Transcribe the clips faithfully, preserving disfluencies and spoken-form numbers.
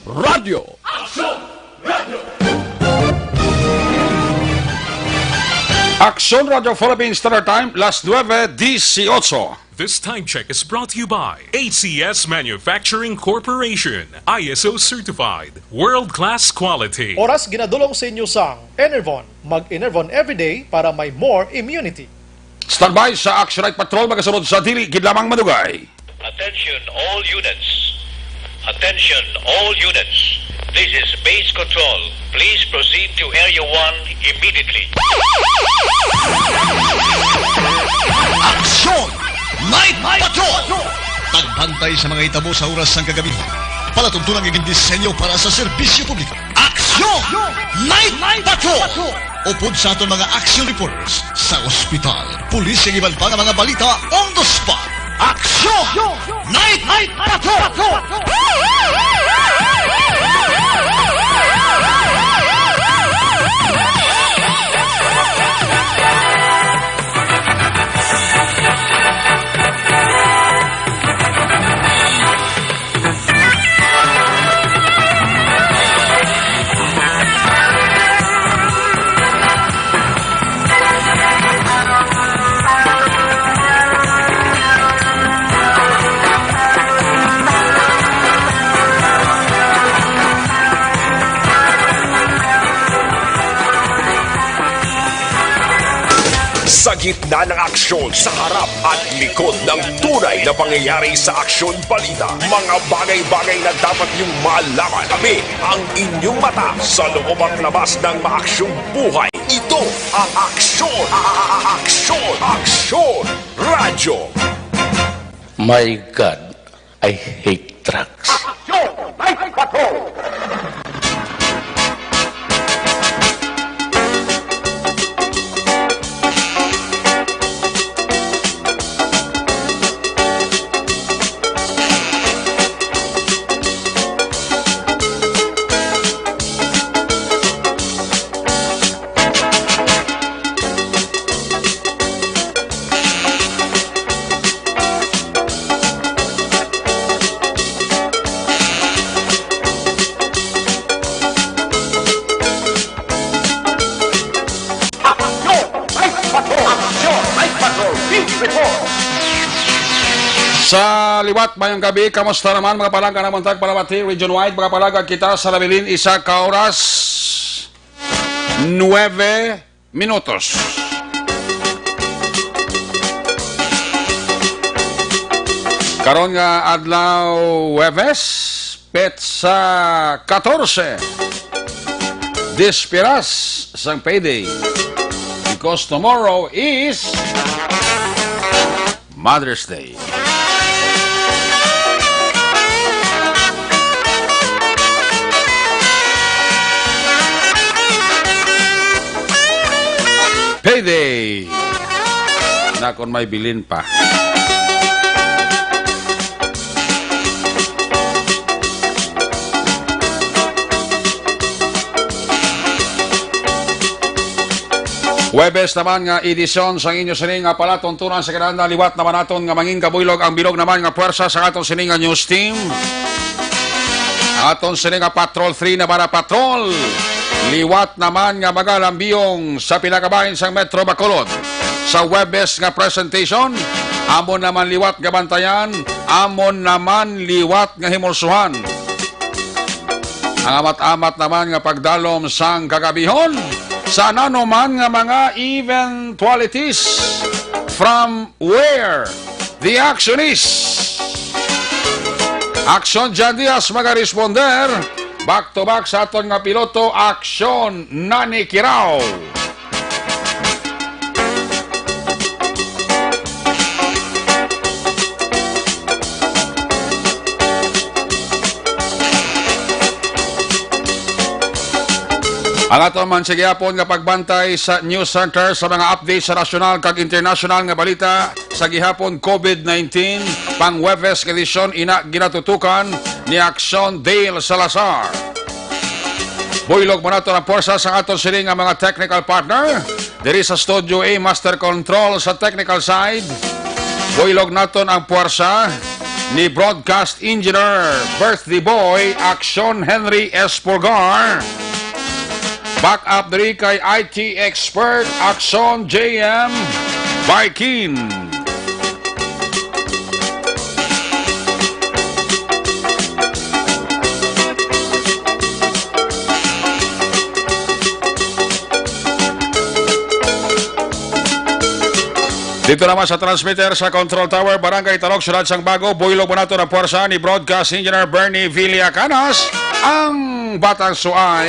Radyo. Aksyon Radio Philippines Standard Time, las nuebe dieciocho. This time check is brought to you by A C S Manufacturing Corporation, I S O certified, world-class quality. Oras ginadulong sa inyo sang Enervon. Mag-Enervon everyday para may more immunity. Standby sa Action Night Patrol, magasunod sa dili gid lamang madugay. Attention all units. Attention all units. This is Base Control. Please proceed to Area one immediately. Action Night Patrol! Pagbantay sa mga hitabo sa oras sang kagabi. Palatuntunan nga gindisenyo para sa serbisyo publiko. Action Night Patrol! Upod sa aton mga action reporters sa ospital, pulis, kag iban pa nga mga balita on the spot. Action Night Patrol! Sa gitna ng aksyon, sa harap at likod ng tunay na pangyayari sa Aksyon Balita, mga bagay-bagay na dapat niyong malaman. Tabi ang inyong mata sa loob at labas ng maaksyong buhay. Ito ang Aksyon, Aksyon, Aksyon Radyo. My God, I hate trucks. Aksyon! Night Patrol! Aksyon! Night Patrol! Aksyon! Night Patrol! Beat Report! Sa liwat, mayong gabi. Kamusta naman, mga palangga, naman tag palamati, region-wide, mga palangga, kita sa nabilin, isa ka oras, nuebe minutos. Karon nga adlaw, Huwebes, petsa katorse, desperas sang payday, because tomorrow is Mother's Day. Payday! Na kung may bilin pa. Huwebes naman nga edisyon sang inyo sini nga palatuntunan sa kinahanglan, liwat naman naton nga mangin kabuylog ang bilog naman nga puwersa sa aton sini nga news team. Aton sini nga Patrol three na para patrol. Liwat naman nga magalambiyong sa pinakabahin sang Metro Bacolod. Sa Huwebes nga presentation, amon naman liwat nga bantayan, amon naman liwat nga himulsuhan. Ang amat-amat naman nga pagdalom sang kagabihon sa nanuman nga mga eventualities. From where the action is. Aksyon Jan Diaz magaresponder. Back to back sa aton nga piloto, Aksyon Nani Kirao. Ang aton man sa gihapon nga pagbantay sa news center sa mga update sa nasyonal kag internasyonal nga balita sa gihapon, COVID nineteen, pang Huwebes nga edisyon, ina ginatutukan ni Aksyon Dale Salazar. Buylog man naton ang puwersa sa aton sini nga mga technical partner. Diri sa Studio A, Master Control sa technical side. Buylog naton ang puwersa ni Broadcast Engineer Birthday Boy Action Henry Espulgar. Back up diri kay I T expert Action J M Baikin. Dito naman sa transmitter sa Control Tower, Barangay Talok, Siyudad sang Bago, buylog mo nato na puwersa ni Broadcast Engineer Bernie Villacanas, ang Batang Suay.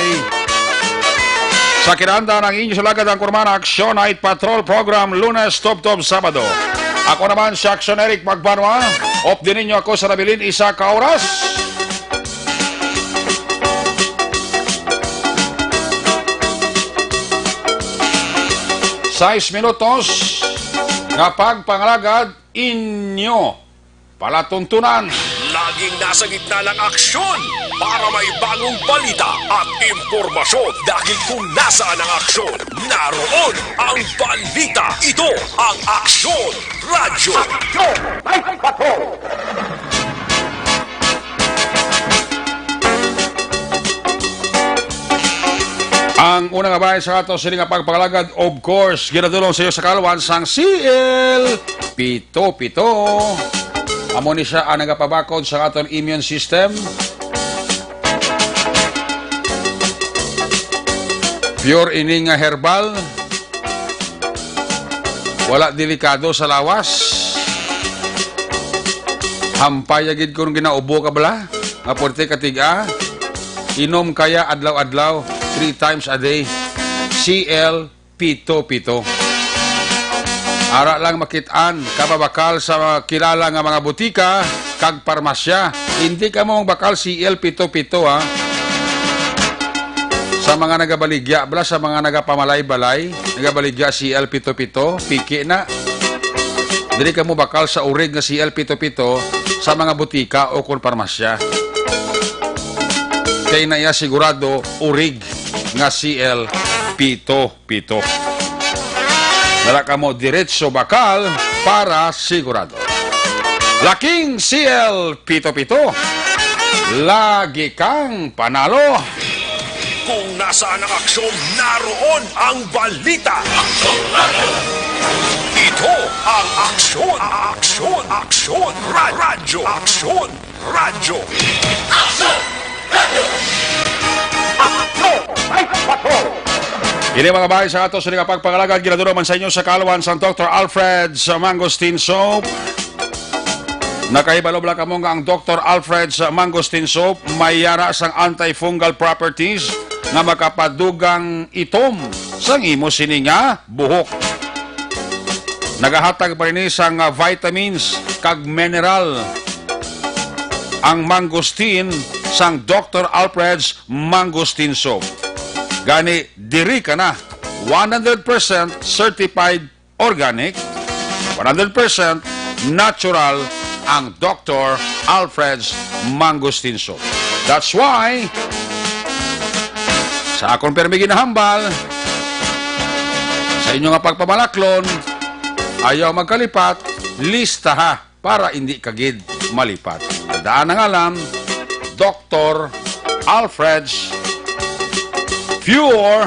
Sa kinanda ng inyo sulagad ang kurman Action Night Patrol Program, Lunes tubtob Sabado. Ako naman si Action Eric Magbanwa. Update ninyo ako sa nabilin isa ka oras. Sais minutos nga pagpangalagad inyo palatuntunan. Laging nasa gitna ng aksyon para may bagong balita at impormasyon. Dahil kung nasaan ang aksyon, naroon ang balita. Ito ang Aksyon Radyo. Aksyon! May bato! Ang una nga bahin sa ato sini nga pagpangalagad, of course, ginadulong sa iyo sa kalwan sang C L pito pito. Amo ni siya ang nagapabakod sa aton immune system. Pure ini nga herbal. Wala delikado sa lawas. Hampaya gid kung ginaubo ka bala, nga puwerte ka tiga. Inom kaya adlaw-adlaw, three times a day. C L pito pito. Ara lang makit-an, kababakal sa mga kilala nga mga butika kag parmasya. Hindi ka mo magbakal C L pito pito, ha. Sa mga nagabaligya, bala, sa mga nagapamalay-balay, nagabaligya C L pito pito, piki na. Dili ka mo bakal sa urig nga C L pito pito sa mga butika o kon parmasya. Kay na iya sigurado urig nga C L pito pito. Dala ka mo diretso bakal para sigurado. Laking C L pito pito. Lagi kang panalo. Kung nasaan ang aksyon, naroon ang balita. Ito ang Aksyon, Aksyon, Aksyon, Ra-, Radyo, Aksyon, Radyo. Aksyon! Radyo! Aksyon! May bato! Ini mga bahay sa ato sa nga pagpangalagad, ginaduro man sa inyo sa kalwan sang Doktor Alfred sa Mangosteen Soap. Nakahibalo bala kamo nga ang Doktor Alfred's Mangosteen Soap may yara sang antifungal properties nga makapadugang itom sang imo sini nga buhok. Nagahatag pa ini sang, ah, vitamins kag mineral ang mangosteen sang Doktor Alfred's Mangosteen Soap. Gani, diri ka na, one hundred percent certified organic, one hundred percent natural ang Doktor Alfred's Mangosteen Soap. That's why, sa akon pirmi ginahambal, sa inyo nga pagpamalaklon, ayaw magkalipat, listaha para indi ka gid malipat. Daan ang alam, Doktor Alfred's Pure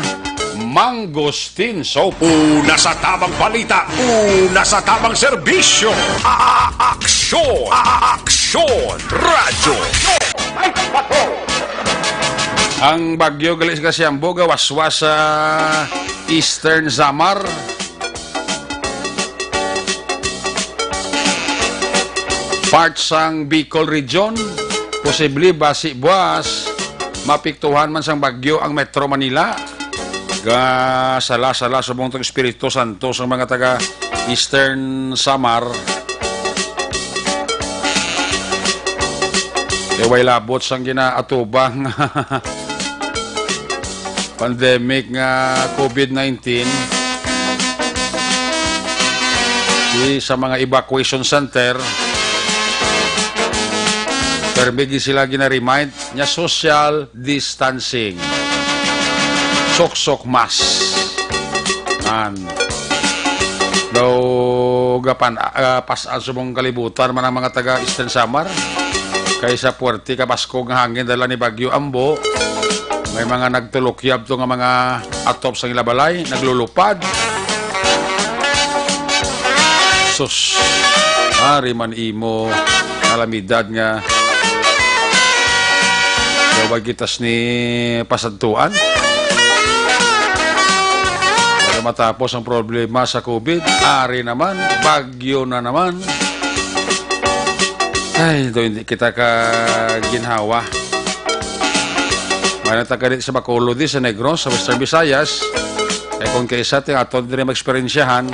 Mangosteen Soap. Una sa tamang balita, una sa tamang serbisyo. A-, aksyon, a-, aksyon, radyo. Ang bagyo gali sa Kasiambo gawaswas sa Eastern Samar. Part sang Bicol Region, posible basi buwas, mapiktuhan man sang bagyo ang Metro Manila. Ga-, sala-sala subong tong Espiritu Santo sa mga taga Eastern Samar. Kay way labot sang ginaatubang pandemic nga COVID nineteen, di sa mga evacuation center, permi gid sila gina-remind nga social distancing. Suksok mask. An. Daw Ug, ah, pan-, ah, pas-an subong kalibutan man ang mga taga Eastern Samar. Kay sa puwerte ka baskog nga hangin dala ni Bagyo Ambo, may mga nagtulukyab to nga mga atop sang ila balay, naglulupad. Sus, ari man imo kalamidad nga daw ba kita sini pasadtuan? Para matapos ang problema sa COVID, ari naman, bagyo na naman. Ay, do hindi kita ka ginhawa. May nagtagadi sa Bacolod, sa Negros, sa Western Visayas. Ay kung kaisa, ti aton diri maeksperiensyahan,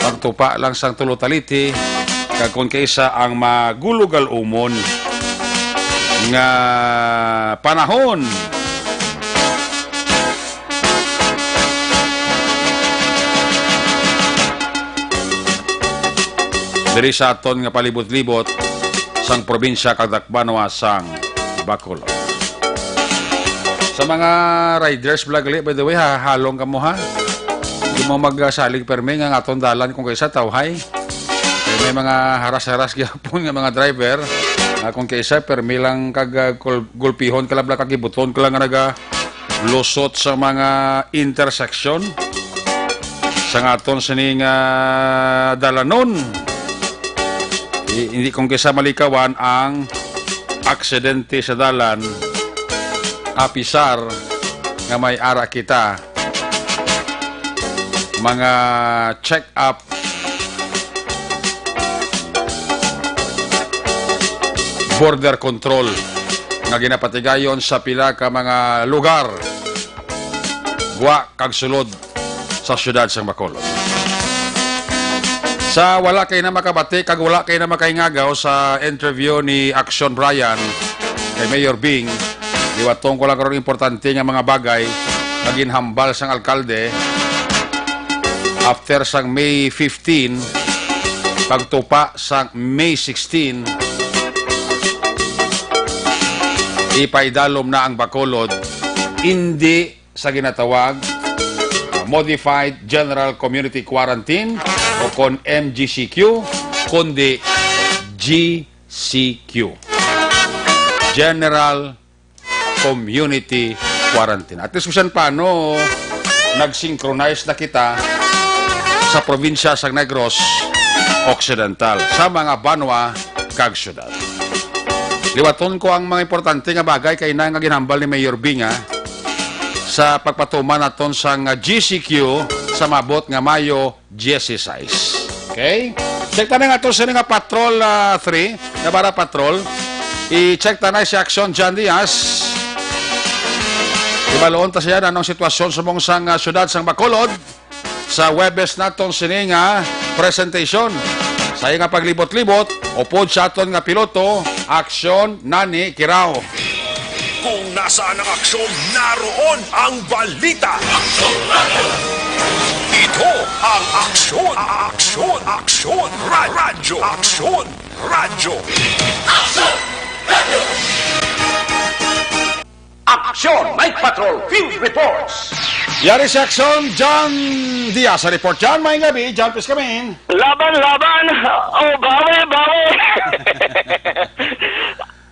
pagtupa lang sang tulo taliti, kag kung kaisa ang magulugal-umon nga panahon. Diri sa aton nga palibot-libot sang probinsya kag dakbanwa sang Bacolod. Sa mga riders, vlog gali, by the way, ha, halong kamo, ha. Di mo magsalig permi nga ang aton dalan kung kaisa tawhay. Kay may mga haras-haras gyapon nga mga driver, nga kung kaisa permi lang kag, ah, gul-, gulpihon ka lang, kagibuton ka lang nga naga lusot sa mga intersection sa aton sining, ah, dalanon. I-, hindi kung kisa malikawan ang aksidente sa dalan, apisar nga may ara kita mga check-up border control nga ginapatigayon sa pila ka mga lugar, gwa kag sulod sa siyudad sang Bacolod. Sa wala kay na makabati kag wala kay na makaingagaw sa interview ni Action Brian kay Mayor Bing, liwaton ko lang karon importante nga mga bagay nga ginhambal sang alkalde after sang May fifteen, pagtupa sang May sixteen, ipaidalom na ang Bacolod, indi sa ginatawag, uh, Modified General Community Quarantine o kon M G C Q, kundi G C Q, General Community Quarantine. At least, bisan paano, nag-synchronize na kita sa probinsya sa Negros Occidental, sa mga banwa kag syudad. Liwaton ko ang mga importante nga bagay kay na nga ginhambal ni Mayor Bing, ah, sa pagpatuman naton sang G C Q sa maabot nga Mayo dieciséis. Okay? Check ta na nga to sini nga Patrol, ah, three, Navarra Patrol. I-check ta na si Action John Diaz. Ibaluon ta siya na anong sitwasyon sa mong sang, ah, syudad sang Bacolod sa Webes naton sini nga presentation. Sa iya nga paglibot-libot, upod sa aton nga piloto, Action Nani Kirao. Kung nasaan ang aksyon, naroon ang balita. Ito ang Aksyon, Aksyon, Aksyon, Ra-, Radyo, Aksyon, Radyo. Aksyon Night Patrol Field Reports. Yari si Action, John Diaz sa report. John, maayong gabi. John, please come in. Laban, laban. O, bawi, bawi.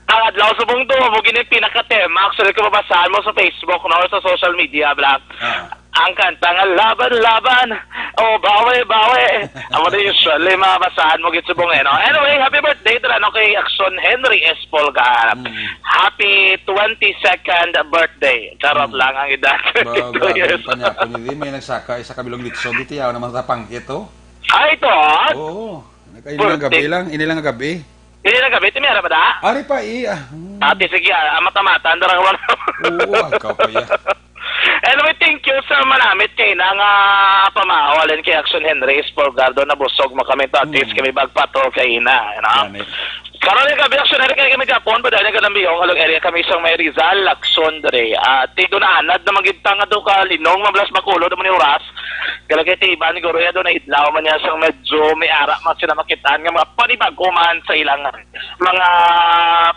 Ang adlaw subong to, amo gini pinakatema. Actually, kung mabasahan mo sa Facebook, no, or sa social media, bla. Ah. Ang kanta nga, "Laban, laban, o bawi, bawi." Amo na usually, mabasahan mo gid subong, eh, no? Anyway, happy birthday, tala, no, kay Action Henry Espolgar. Mm. Happy twenty-second birthday. Charot Mm. lang ang edad. Ba, Two grabe years. Ang panyapon ni Lee. May nagsaka, isa ka bilog litson. Di tiyaw naman sa pangkit, oh. Ay, ito, ah? Oo. Nagkain lang Birthday. Gabi lang. Ini lang gabi. Ini lang gabi, ti may ara pa da? Ari pa, eh, ah. Hmm. Ate, sige, ah, mata-mata, ang darang wala. Oo, ah, ikaw pa, ya. Anyway, thank you sa manamit kay na nga pamahaw, alin kay Action Henry Espolgar, nabusog mo kami to, at least Mm. kami magpatrol kay ina, you know? Gani. Karon nga gabi, Action Henry, kay kami gapon, pa dahil nga nambiyong, halong area kami sa may Rizal, Lacson, dre. Ah, ti do na anad na magita nga do ka linong, mablas makulod mo ni oras. Kala kay ti iban, siguro, ya do na idlaw man niya, sang medyo may ara man sila makitaan nga mga panibago man sa ilang mga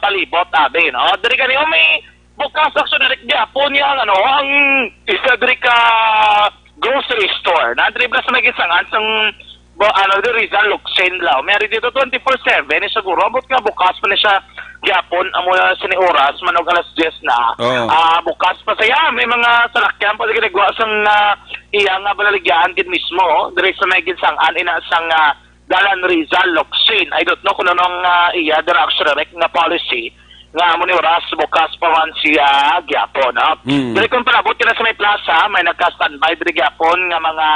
palibot, abi, no? Diri gani, oh, may bukas, actually, diri gihapon niya, ano, ang isa diri ka grocery store. Na diri bala sa may gisangan sang Bo, ano, di Rizal Locsin, law. May ari dito twenty-four seven, eh, siguro. Ambot nga bukas pa ni siya gyapon, amo na sini oras, manog alas diyes na. Oo. Ah, bukas pa siya. May mga salakyan pa, di ginagawa sang, ah, iya nga balaligyan gid mismo, oh. Diri sa may ginsang-an, ina sang, ah, Dalan Rizal Locsin. I don't know kung ano ang, ah, iya, dira, actually, rek nga policy. Nga amo ni oras, bukas pa man siya gyapon, no? Mm. Diri kung palabot ka na sa may plaza, may nagka-standby diri gyapon nga mga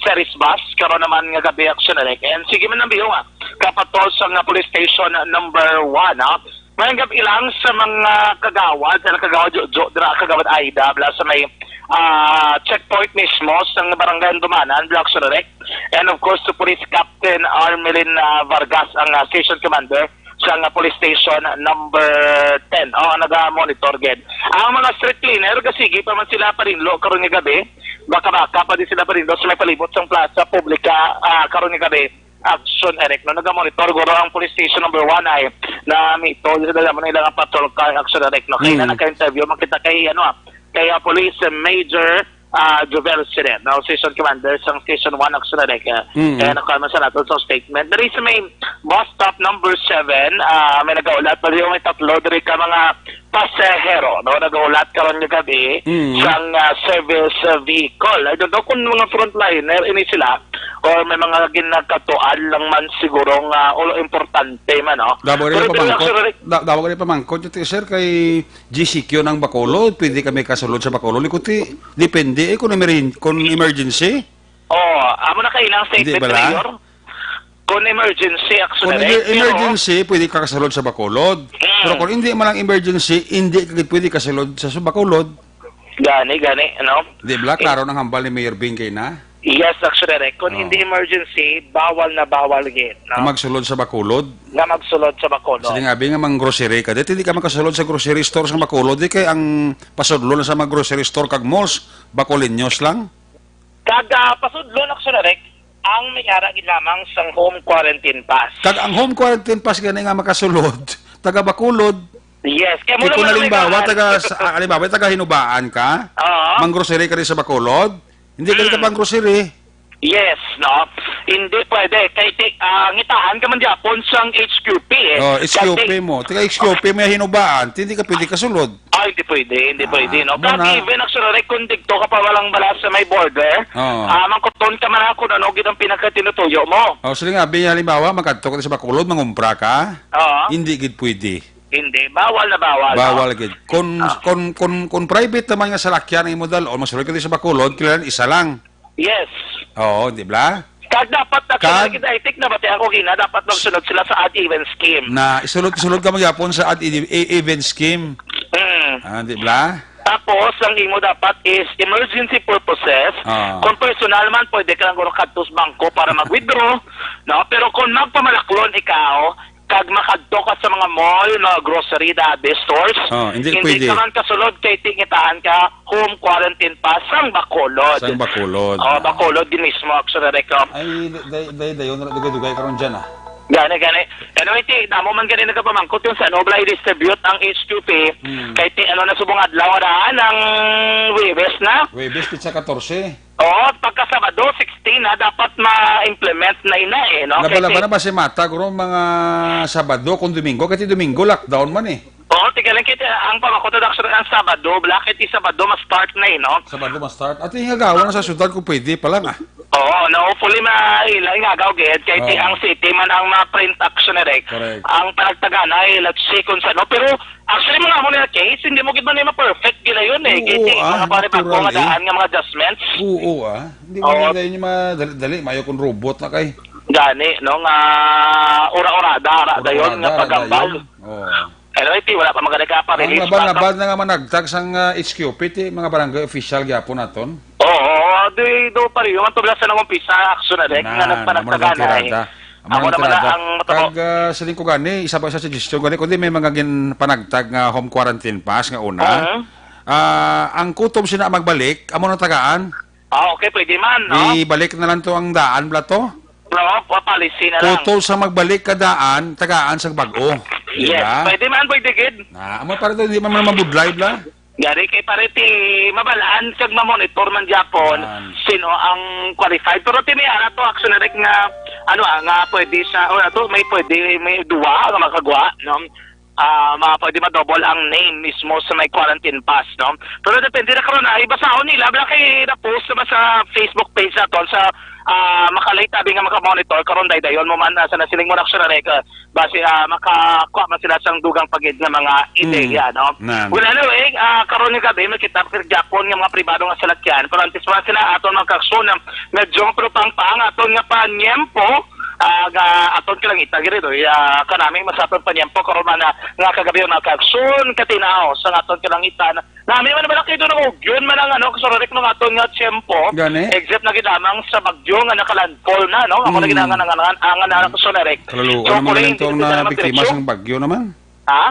series bus, karon naman nga gabi, actually, rek. And sige man ang biyo nga, kapatol sa nga police station number one, no? May gabi lang sa mga kagawad, sa kagawad Jojo, dira kagawad Aida, bla sa may, ah, checkpoint mismo sa barangay Andumanan, bla, actually, rek. And of course, to Police Captain Armelin, ah, Vargas, ang, ah, station commander sa nga police station number ten. Oh, naga-monitor gid. Ang mga street cleaner, gasigi pa man sila parinlo karon nga gabi. Baka-baka pa di sila parinlo sa may palibot sang plaza publika, ah, karon nga gabi. Action, Eric, no? Naga-monitor guro ang police station number one ay na mito sa dala mo na ilang patrol car, action, Eric, no? Kaya na Mm. nagka-interview man kita kay, ano, ah, kay, ah, Police Major ah, Jovel Siret, no? Station Commander sang Station one, actually, like, ah, Mm. kaya nakuha man sa nato sa statement. Diri sa may bus stop number seven, ah, may nagaulat pa rin, may tatlo diri ka mga pasahero, no? Nagaulat karon nga gabi Mm. sang, ah, service, ah, vehicle. I don't know kung mga frontliner ini sila or may mga ginagkatuan lang man siguro nga, o importante man, no? Damo rin Pero diri pamangkot. Actually, Da-, damo rin pamangkot, ito, sir, kay G C Q ng Bacolod, pwede kami kasulod sa Bacolod. Ikuti, depende eh kung, emerin- kung emergency. Oh, amo na kayo ng Hindi statement, bala? Mayor. Kung emergency, action Kung na rin, emer- pero emergency, pwede ka kasulod sa Bacolod. Mm. Pero kung hindi man ang emergency, hindi ka pwede kasulod sa, sa Bacolod. Gani, gani, ano? Di ba? Eh, Klaro ng hambal ni Mayor Bing kay na? Yes, actually, Rek. Kung Oh. hindi emergency, bawal na bawal gid, no? Ang magsulod sa Bacolod? Nga magsulod sa Bacolod. Sige nga, abi nga mang grocery ka. Dito hindi ka makasulod sa grocery store sa Bacolod. Di kay ang pasudlo na sa mga grocery store kag malls, Bacoleños lang. Kag, ah, pasudlo na, actually, Rek, ang may ara gid lamang sang home quarantine pass. Kag ang home quarantine pass gani nga makasulod, taga Bacolod. Yes, kaya mo Kung naman ang halimbawa, may taga, sa, ah, halimbawa, taga Hinubaan ka, Oo. mang grocery ka rin sa Bacolod, hindi ka rin Mm. pang grocery. Yes, no? Hindi pwede. Kay ti-, ah, ngitahan ka man gyapon sang H Q P, eh. Oh, Kay H Q P ti- mo. Taga H Q P mo yung Hinubaan, hindi ka pwede kasulod. Ah, hindi pwede, hindi Ah, pwede, no? amo Kag na. Even, actually, kung dito ka pa walang bala sa may border, Oo. ah, mangkuton ka man ako, ano, gid ang pinakatinutuyo mo. Oh, sige nga, bi-, halimbawa, magkadto ka sa Bacolod, mangumpra ka, Oo. hindi gid pwede. Hindi, bawal na bawal, no? Bawal gid. Kung, Ah. kung, kung, kung private naman nga salakyan ang imo dal-on, masulod ka sa Bacolod, kailangan isa lang. Yes. Oo, di ba? Kag dapat na Kag- kag I think na bati ako gina, dapat magsunod sila sa odd even scheme. Na isulod-isulod ka magyapon sa odd e-, e-, even scheme. Mm. Ah, di ba? Tapos, ang imo dapat is emergency purposes. Ah. Kung personal man, pwede ka lang guro kadto sa bangko para mag-withdraw, no? Pero kung magpamalaklon ikaw, kag makadto ka sa mga mall, mga grocery, dabi, stores, Oh, hindi hindi pwede. ka man kasulod kay tingitahan ka home quarantine pass sang Bacolod. Sang Bacolod. Oh, Bacolod din mismo, actually, Rek, oh. Ay, day, day, dayon na dugay-dugay karon dyan, ah. Gani, gani. Anyway, ti, damo man gani nagapamangkot kung saan obra i-distribute ang H Q P. Hmm. Kay ti, ano na subong adlaw na, ang Huwebes na. Huwebes, petsa katorse. Oo, pagka Sabado, sixteen na, dapat ma-implement na ina eh, no? Laban-laban Kasi na ba si Mata, guro, mga Sabado kung Domingo? Kasi Domingo, lockdown man eh. Oo, tiga lang kita, ang pamakuto na actually ang Sabado, bla, kay ti Sabado, ma-start na eh, no? Sabado ma-start. At yung agawan sa syudad kung pwede pa lang ah. Oo, no, hopefully ma-, ila yung agaw, gid, kay ti Oo. ang city man ang ma-print action na, Rek. Correct. Ang panagtagana ay, let's see kung sa, no? Pero, actually, mga amo na case, hindi mo gid man yung ma-perfect gila yun eh. Oo, Kay ti, ah, mga pare, natural bago nga eh. daan nga mga adjustments. Oo, ah. Hindi mo Oo. gid yun yung madali-dali, mayo kung robot na kay. Gani, no, nga ura-urada, ra Ura-urada, dayon nga ra pagambal. dayon. Oo. Anyway, ti, wala pa magani ka pa Ang release laban-laban na nga managtag sang, ah, H Q P, ti, mga barangay official gyapon naton. Oo, di do pareho man to bala sa nangumpisa, action na, Rek, Na, nga nagpanagtagan na eh. amo na ang Ako naman na tirada. ang matabo. Kag, ah, siling ko gani, isa pa sa suggestion gani, kundi may mga ginpanagtag nga home quarantine pass nga una. Oo. Ah, ang kutob sina magbalik, amo nang tagaan. Ah, okay, pwede man, no? Ibalik na lang to ang daan, bla to. No, pa-, policy na lang. Kutob sa magbalik ka daan, tagaan sa bag-o. Di Yes, ba? pwede man, pwede gid. Na, amo para to, hindi man mabudlay, bla. Gani kay pare ti mabalaan kag ma-monitor man gyapon Man. sino ang qualified. Pero ti may ara to, actually, like, nga, ano, ah, nga pwede sa, o ato, may pwede, may duwa nga makagwa, no? Ah, ma-, pwede ma-double ang name mismo sa may quarantine pass, no? Pero depende na karon, ah, ibasahon nila, bala kay na-post naman sa Facebook page naton sa, ah, makalate abi nga maka-monitor karon, daydayon mo man, ah, sa nasiling mo na, actually, like, ah, basi, ah, makakuha man sila sang dugang pagid nga mga Mm. ideya, no? Nan. Well, anyway, ah, karon nga gabi, makita pa gyapon nga mga pribado nga salakyan. Pero antes pa sila, aton mga kaksyon, ah, medyo pero pang pa ang aton nga panyempo, ah, nga aton kilang itag diri, no? Ya, kanami mas aton panyempo, karon man, ah, nga kagabi, mga kaksyon, katinaw sa aton kilang itan. Nami man, wala kayo doon, yun man ang, ano, kasurarek ng aton nga tiyempo. Gani? Except na gid lamang sa bagyo nga nakalandfall na, no? Ako na Mm. ginangan ang, ang, ang, ang, ang kasurarek. Kaluluoy So, naman kung lang itong hindi na na biktima diretso. sang bagyo naman. Ha?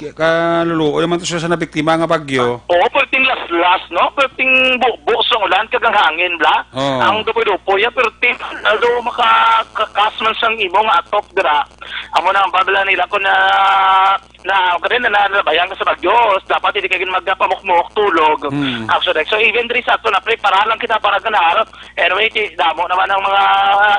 Ki-, kaluluoy naman to siya sa nabiktima nga bagyo. Oo, perting laslas, no? Perting bubo sa ulan, kag ang hangin, bla? Oo. Ang dupoy-dupoy, ya, perting, although makakakas man sang imo nga atop, dira. Amo na ang babala nila kung na, na, kani na, na, nabayang ka sa bagyo, dapat hindi ka gid magpamukmok, tulog. Hmm. Actually, so even diri sa ato na, prepara lang kita para ganar. Anyway, ti, damo naman ang mga,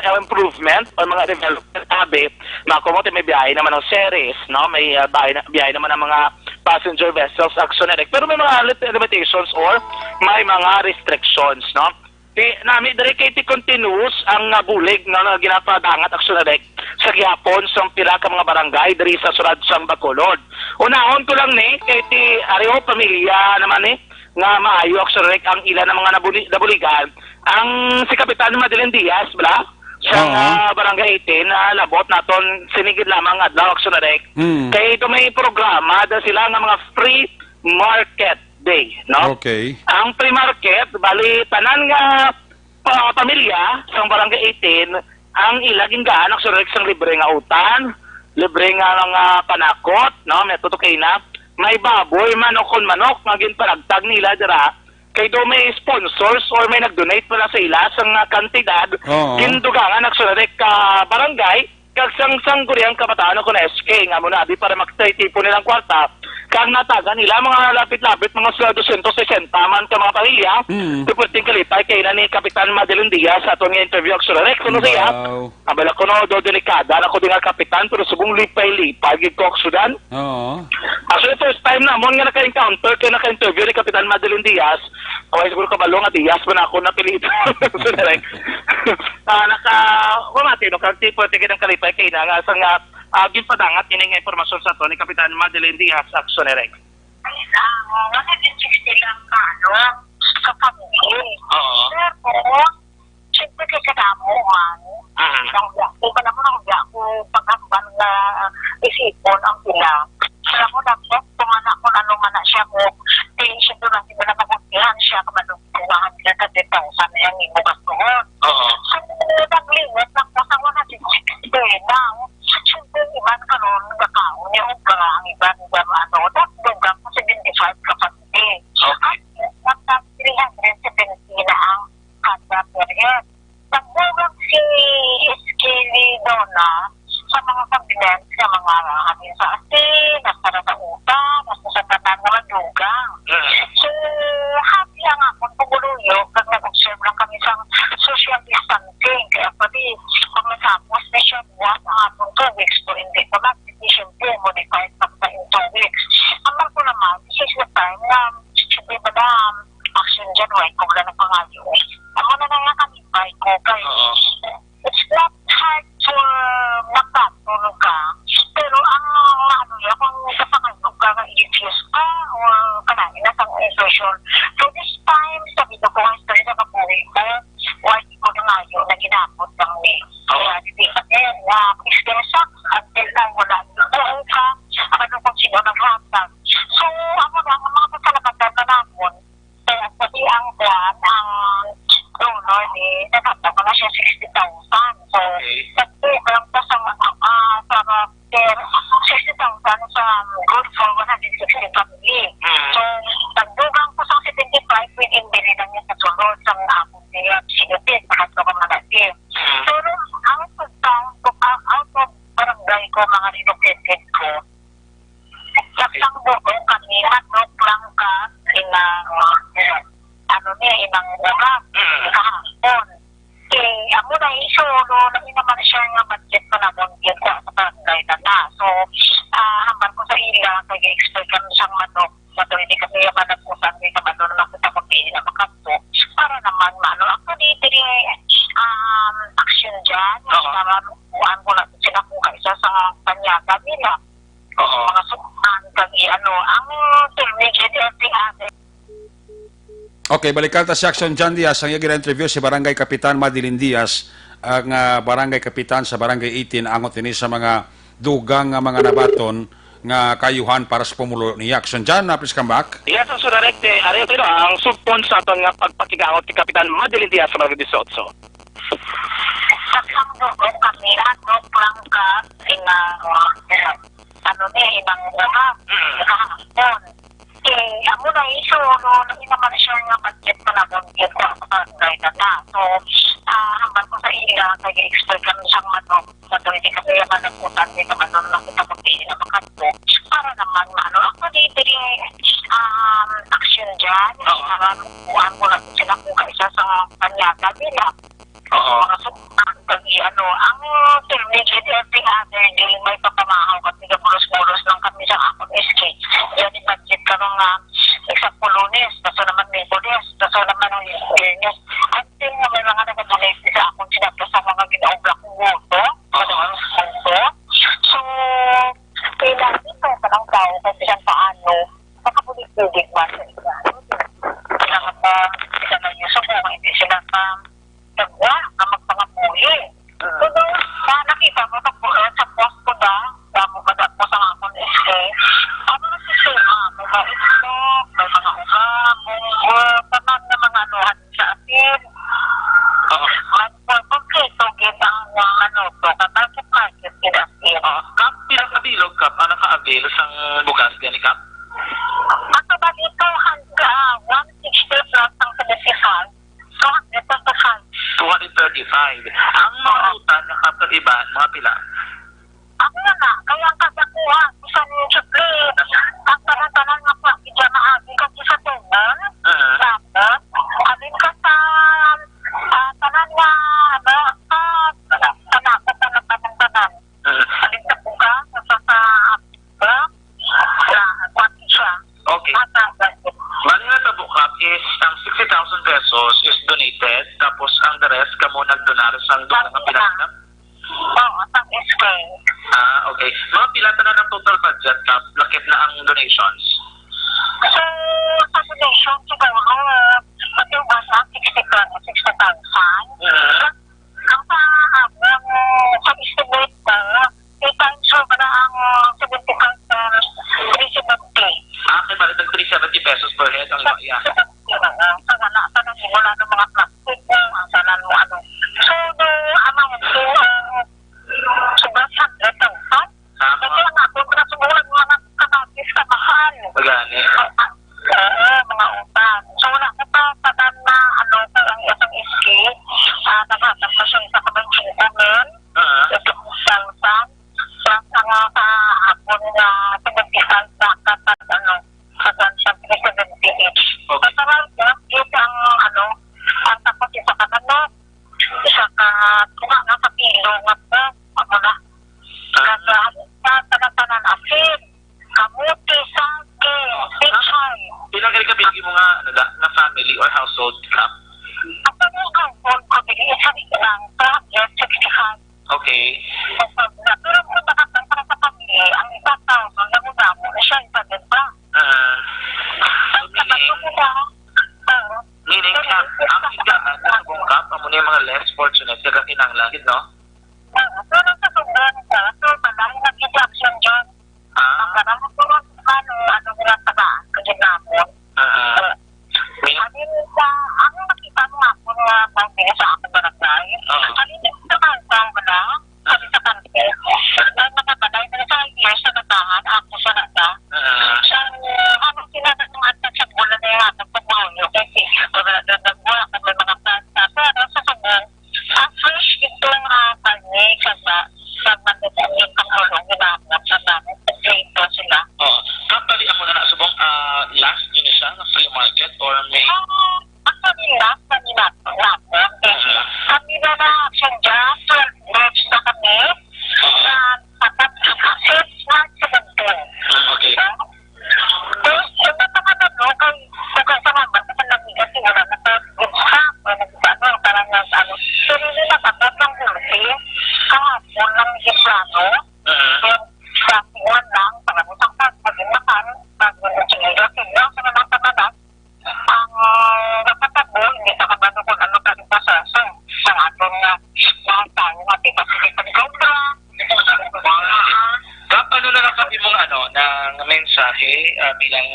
uh, improvement o mga development, abi. Mako mo, ti, may biyahe naman ang series, no? May, uh, biyahe, na, biyahe naman ang mga passenger vessels, actually. Pero may mga lit-, limitations or may mga restrictions, no? Ti, nami diri kay ti continuous ang, ah, bulig nga, nga ginapadangat, actually, sa gihapon sa pila ka mga barangay diri sa sulod sang Bacolod. Unahon ko lang ni kay ti Areo pamilya naman ni nga maayo, actually, ang ila na mga nabuli-, nabuligan. Ang si Kapitan Madeline Diaz, bala, sa, Oo. ah, Barangay eighteen, na labot naton sinigid lamang adlaw, actually. Mm. Kay ito may programa da sila nga mga free market day, no? Okay. Ang free market, bali, tanan nga pa-, pamilya sang Barangay eighteen, ang ila gingaan, actually, sang libre nga utan, libre nga mga panakot, no? May tutukay na. May baboy, manok, kon manok, nga ginpanagtag nila dira. Kay do may sponsors or may nag-donate pala sa ila sang kantidad, Oo. gindugangan, actually, ka barangay, kag sang Sangguniang Kabataan o kon S K, nga mo na, di para makatay tipo nilang kwarta, kag natagan nila mga lapit-lapit, mga sa dosyentos sesenta man ka mga pamilya, Mm. ti perting kalipay kay na ni Kapitan Madeline Diaz sa aton nga interview, actually, kuno siya, Wow. abala ko, no, do delikada na ko di nga kapitan, pero subong lipay-lipay, gid ko, aksudan. Oo. Actually, first time namon nga naka-encounter kay naka-interview ni Kapitan Madeline Diaz. Kaway siguro kabalo nga Diaz man ako napili. So, direct. Ah, naka, wala, tino, kag tipo, tigil ang kalipay kay na nga, sa nga, ah, ginpadangat ini nga impormasyon sa to ni Kapitan Madeline Diaz, action, direct. Ang one hundred sixty lang ka, ano, sa family. Oo. Pero, siyempre, kay kadamo man. Ah. Ang biya, kung ba naman ang biya ko, paghamban nga isipon ang pila. Alam mo, dapat, kung anak ko, ano man na siya, kung, di, siyempre, mas hindi na mag-, yan siya, kamalungkuhan niya, thirty thousand na yung imo gastuhon. Oo. So, naglimot lang ko sa one hundred sixty na. Siyempre, iban karon, nagkakaon niya, o ka, ang iban, iban, ano, dagdagan ko seventy-five ka pa din. Okay. At, at, three hundred seventy na ang kada per head. Nagbugang si S K ni Donna sa mga condiments nga mga amin sa asin, hasta na sa utan, hasta sa tanan nga madugang. Mm. So, happy ang akon pumuluyo, kag nag-observe lang kami sa social distancing. Kaya pati, pag nasapos na siya, buwas ang akong two weeks ko, hindi pa mag-, siyempre, modified pa kita in two weeks. Ang ko naman, this is the time na, siyempre, madam, action dyan, why ko wala na pangayo? Amo na na nga kami, why ko, kay, Oo. it's not hard for makatulog ka, pero ang, ano, ya, kung kapakainom ka, nga i-refuse ka, o kanain na sa infusion. So, this time, sabi ko, kung gusto nila kabuhi ko, why ko nangayo na ginapot lang ni? Oo. Kaya, hindi pa din, na, please, kaya sa, until now, wala. Oo, ka, ano kung sino naghatag. So, amo na, ang mga pasalamatan na namon, kaya pati ang kwan, ang donor ni, naghatag na siya sixty thousand. So, Okay. nagtugang pa sa, ah, sa per sixty thousand sa good for one hundred sixty family. Mm. So, nagdugang ko sa seventy-five, pwede bilhin lang niya sa sulod sa mga ako niya, sinipin, lahat ko mga natin. Mm. Pero, ang pagkaon ko, ang, ang barangay na ta. So, ah, hambal ko sa ila, kay gi-expect kami sang manok. Sa tuwing di kami managkutan, di kabalo naman kita kung di na makadto. Para naman, maano, actually, diri, um, action dyan. Oo. Para kuhaan ko na sila kung kaisa sa panyaga nila. Oo. Mga sukan, kag i-, ano, ang term ni J D R T. Okay, balikan ta si Action John Diaz, ang iya gina-interview si Barangay Kapitan Madeline Diaz, ang, ah, barangay kapitan sa Barangay eighteen, angot ini sa mga dugang nga mga nabaton nga kaayuhan para sa pumulo ni Action John. Ah, please come back. Yes, ang Sudarekte, ari, pero ang sugpon sa aton nga pagpakigangot kay Kapitan Madeline Diaz sa Barangay eighteen. Sa isang dugo kami, ano, plangka, ina, ano ni, inang una, Mm. kahapon. Eh, amo na iso, no, hindi naman siya nga budget pa na, budget pa sa barangay na ta. So, ah, hambal ko sa ila, kay expert kami sa manok, sa tuwing di kami managkutan, di naman nun lang kita magpili na makadto. Para naman, ano, ako di, diri, um, action dyan, Oo. Para kuhaan ko lang sila kung kaisa sa panyaga nila. Oo. Mga sukan, kag i-, ano, ang term ni J D R T other day, may papamahaw kami nga bulos-bulos lang kami sa akon S K. Yan, i-budget ka mga example, Lunes, kaso naman Miyerkules, kaso naman ang Biyernes. Until nga may mga nag-donate sa akon, sinabi sa mga ginaobra kong guto, Oo. ano ang guto. So, kailangan ito ka ng tao kasi siyang paano, makabulig-bulig ba sa iba? Ano din? Sila ka pa, sila na yung subo, hindi sila pa nagwa, na magpangabuhi. Mm. So, nung na-, nakita mo, nagbuhat sa post ko ba? Damo ba na po sa mga akong S K? Ano ang sistema? May mga itlog, may mga uga, munggo, tanan nga mga ano, sa atin. Oo. Man, for kompleto, gid ang, uh, ano, to, sa market, market, gid as in. Oo. Kap, pila ka bilog, Kap, ang naka-avail sang bugas gani, Kap? Ang kabalito, hangga, one sixty plus ang pinasihan. So, ito sa five. Two hundred thirty-five. Ang mga Oo. Utan na kapag iba, mga pila? Ako na nga, kaya ang kagakuha, isang chukli, ang tanan-tanan nga pa, iya maagi ka sa tunan, Mhm. Tapos, alin ka sa, ah, tanan nga, ano, sa, sa, sa, sa, tanan-tanan. Mhm. Alin sa bugas, sa, sa, sa, sa, na, kuwan siya. Okay. Bali nga tabo, Kap, is ang sixty thousand pesos is donated, tapos ang the rest kamo nagdonar sa dugang nga pinanggap? Oo, sa S K. Ah, okay. Mga pila tanan ang total budget, Kap, lakip na ang donations? So, sa donation, siguro, pati ba sa sixty thousand, sixty thousand? Mhm. Ang sa, ang sa estimate ko, three times over na ang seventy-five times three seventy. Ah, kay bali tag three seventy pesos per head ang Sa, iya. Sa, sa, sa, sa, wala na mga plastic, ang tanan mo, ano. So, the amount ko, ang sobra sa hundred thousand. Ah, kasi ang ako, pagkasubuhan mo, mga kabagis, kabahan. Gani. Ah, ah, oo, mga utang. So, wala ko pa, tanan na, ano, sa ang isang S K, ah, naghatag pa siya isa ka bangkita, men. Ah. Ito, salsang. Plus, ang, ah, sa hapon nga, seventy-five sa katag, ano, sa San Pedro seventy each. Okay. Sa Tarawih, yun ang, ano, ang takot isa ka manok, isa ka, kuha na sa pilo nga po, amo na. Ah. Kag, ah, sa tanan-tanan, asin, kamote, saging, pechay. Pila gani ka bilog mo nga, ano da, nga family or household, Kap? Ang family household ko, dili, isa lang, sa sixty-five. Okay. Kapag natulog ko sa katang para sa pamilya, ang iba tao, ang damo-damo, na siya, iba din pa. Ah. So, meaning, Kapag ko na, ah, meaning, ang, ang higaan na sa bungkap, amo ni mga less fortunate, nagakinanglan, no? Ah, pero sa sobrang sa, so, madami na kita action dyan. Ah. Ang kanang puro ano, ano nila sa daan, sa ginamon. Ah. Meaning, Ano sa, ang nakita mo nga po nga pang sa akong barangay? Oo. Ano yung sa kantang mo na? Sabi sa kante. Ang nakabalay na sa years sa batahan, ako sa nata. Ah. Siya, ano sila na kung at sa bulan na yung atong pagmahulyo? Kasi wala na nagbuha, kami mga planta. Pero sa subong, ah, fresh ito nga kani, sa ba, sa manila yung pangulong ni Mama, sa Mama, sa Plito sila. Oh, kapali amo na na subong, ah, last yun siya, nga flea market or may Ah, actually, last na ni Mama, Mama, eh, Mhm. Kami na na, siya dyan, twelve groups na kami, Mhm. na, sa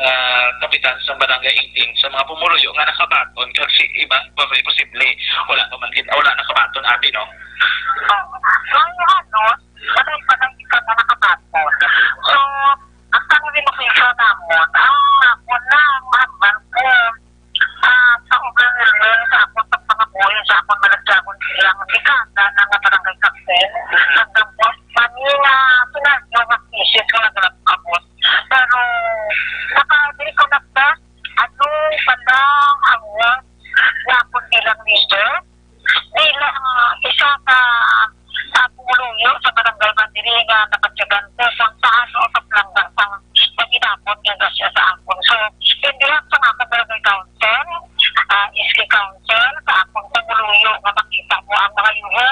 ah, kapitan sa Barangay eighteen, sa mga pumuluyo nga nakabaton kag si iba pa may posible. Wala pa man gid, wala nakabaton, abi, no? Oo. May halos, wala pa lang isa nga nakabaton. So, ang tanong ni Mukisa namon, ang namon na ang mahambal ko, ah, sa overwhelming sa akon pagpangabuhi, sa akon malagyagon silang dekada na nga barangay captain, hanggang boss, mani nga scenario nga cases nga nagabot. Pero, naka-, di ko nagda, ano pala ang work nga akon bilang leader, bilang isa ka, ka pumuluyo sa barangay man diri nga nakatiyagante sang taas o sa palangga sang maginapon nga grasya sa akon. So, in behalf sa akon barangay council, ah, S K council, sa akon pumuluyo nga makita mo ang mga yuho,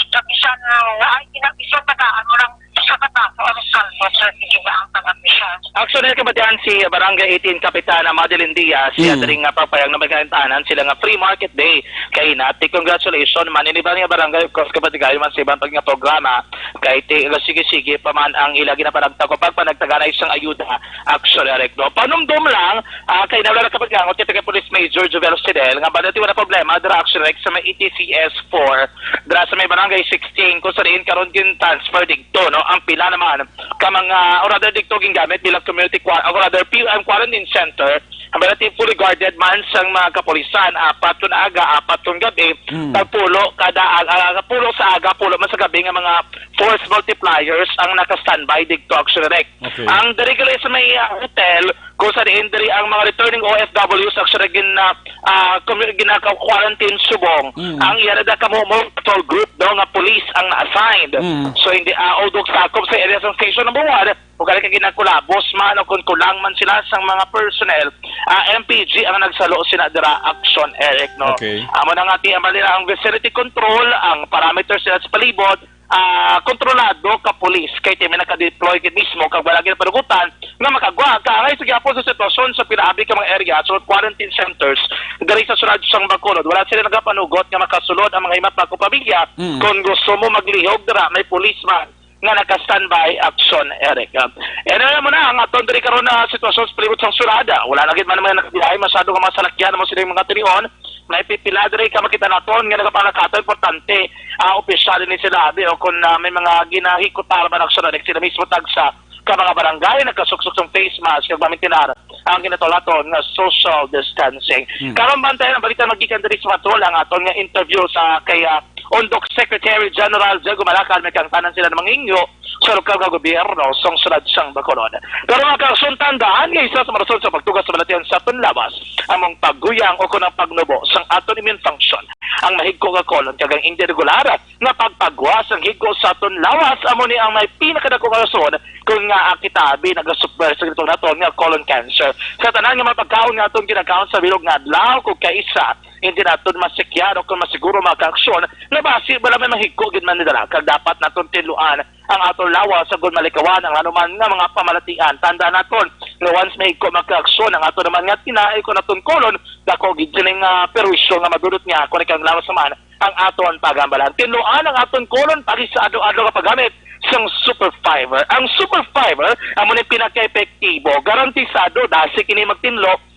nga bisan, ah, ay, kinabisan tagaan mo lang sa kataso ang saldo, sir, sige ba ang pag-abisar? Actually, kabatian si Barangay eighteen Kapitan Madeline Diaz, siya Mm. diri nga pagpayag na may kaintanan sila nga free market day. Kay nati, congratulations man. Ini ba nga barangay, of course, kabatigayon man sa ibang pag nga programa. Kay ti, sige-sige pa man ang ila ginapanagtag o pagpanagtagan ay isang ayuda. Actually, Eric, no? Panumdom lang, ah, kay nawala na kapag gangot, kay taga Police Major Jovel Sidel, nga ba dati wala problema, dira actually, Eric, sa may E T C S four, dira sa may barangay sixteen, kung sa diin karon gin-transfer dito, no? Ang pila naman, ka mga, or rather, dito gingamit bilang community qua-, or rather, P U M quarantine center, ang ba dati fully guarded man sang mga kapulisan, apat kun aga, apat kun gabi, Mm. tagpulo kada aga, ah, pulo sa aga, pulo man sa gabi nga mga force multipliers ang naka-standby dito, actually, Rek. Okay. Ang diri gali sa may, ah, hotel, kung sa diin diri ang mga returning O F Ws, actually, gin, ah, ah, commu-, ginaka-quarantine subong. Mm. Ang iya na da kamo mo patrol group daw nga police ang na-assigned. Mm. So, hindi, ah, although sakop sa area sa station number one, kung gali ka ginakulabos man o kung kulang man sila sang mga personnel, ah, M P G ang nagsalo sina dira, action, Eric, no? Okay. Amo na nga, ti, ang vicinity control, ang parameters sila sa palibot, ah, kontrolado ka pulis kay ti may naka-deploy gid mismo kag wala gid panugutan nga makagwa ka angay sa gihapon sa sitwasyon sa pinaabi ka mga area sa quarantine centers diri sa sulod sang Bacolod. Wala sila nagapanugot nga makasulod ang mga himapag o pamilya. Mm. Kung gusto mo maglihog dira, may pulis man nga naka-standby, action, Eric. Ah, ano mo na ang aton diri karon na sitwasyon sa palibot sang syudad? Ah, wala na gid man mga nagbiyahe masyado nga mga salakyan mo sining mga tinion. May pipila diri ka makita naton nga nagapangakato, importante, ah, opisyal ni sila, abi, o kung, ah, may mga ginahikutar man ang sunod, sila mismo tagsa ka mga barangay nagkasuksok sang face mask kag mamintinar ang ginatawag naton nga social distancing. Hmm. Karon, bantayan ang balita magikan diri sa patrol, ang aton nga interview sa kay, ah, Undok Secretary General Diego Malacad, may kaangtanan sila nga mangingyo sa lokal nga gobyerno sang sulod sang Bacolod. Pero, mga kaaksyon, tandaan nga isa sa mga rason sa pagtugas sa balatian sa aton lawas among pagguyang o kon ang pagnubo sang aton immune function. Ang mahigko nga colon kag ang hindi regular nga pagpagwa sang higko sa aton lawas amo ni ang may pinakadako nga rason kon ngaa kita abi nagasuffer sa gitawag naton nga colon cancer. Sa tanan nga mga pagkaon nga aton ginakaon sa bilog nga adlaw, kung kaisa hindi naton masikyan o kon masiguro, mga kaaksyon, nga basi wala may mahigko gid man nila, kag dapat naton tinluan ang aton lawas agud malikawan ang anuman nga mga pamalatian. Tandaan naton nga once mahigko, mga kaaksyon, ang aton naman nga tinai kon aton colon, dako gid sining, ah, perwisyo nga madulot niya kon ikaw ang lawas naman ang aton pagambalan. Tinluan ang aton colon pagi sa adlaw-adlaw nga paggamit sang Super Fiber. Ang Super Fiber amo ni pinaka-epektibo, garantisado dasi kini magtinlo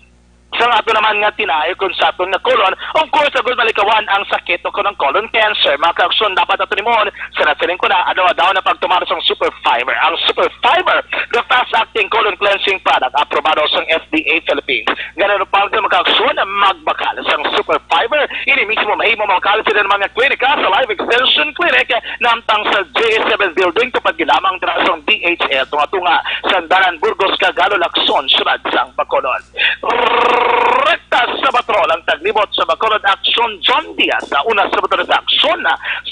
sa ato naman nga tinai kon sa aton nga colon. Of course, agud malikawan ang sakit o kon ang colon cancer, mga kaaksyon, dapat ato nimon sa nasiling ko na adlaw-adlaw na pagtumar sang Super Fiber. Ang Super Fiber, the fast-acting colon cleansing product, aprobado sang F D A Philippines. Ganun pa ang mga kaaksyon, magbakal sang Super Fiber. Ini mismo mahimo mabakal sa mga klinika, sa Life Extension Clinic, namtang sa J S seven Building, tupad gid lamang dira sa D H L, tunga-tunga sa Dalan Burgos, Cagalo, Lacson, siyudad sang Bacolod. Rekta sa patrol ang taglibot sa Bacolod Aksyon, John Diaz, sa una sa patrol sa Aksyon,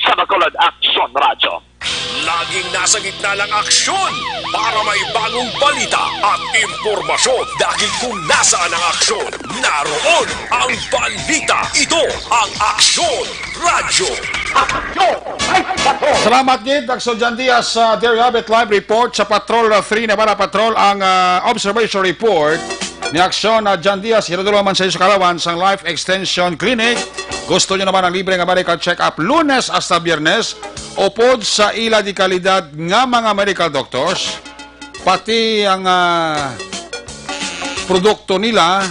sa Bacolod Aksyon Radyo. Laging nasa gitna ng aksyon para may bagong balita at impormasyon. Dahil kung nasaan ang aksyon, naroon ang balita. Ito ang Aksyon Radyo. Salamat gid, Aksyon John Diaz, sa There You Have It Live Report sa Patrol, uh, three Navarra Patrol, ang, uh, observation report ni Aksyon, uh, John Diaz. Hinadul man sa iyo sa kalawan sang Life Extension Clinic. Gusto nyo naman ang libre nga medical check-up Lunes hasta Biyernes, upod sa ila di kalidad nga mga medical doctors, pati ang, ah, produkto nila.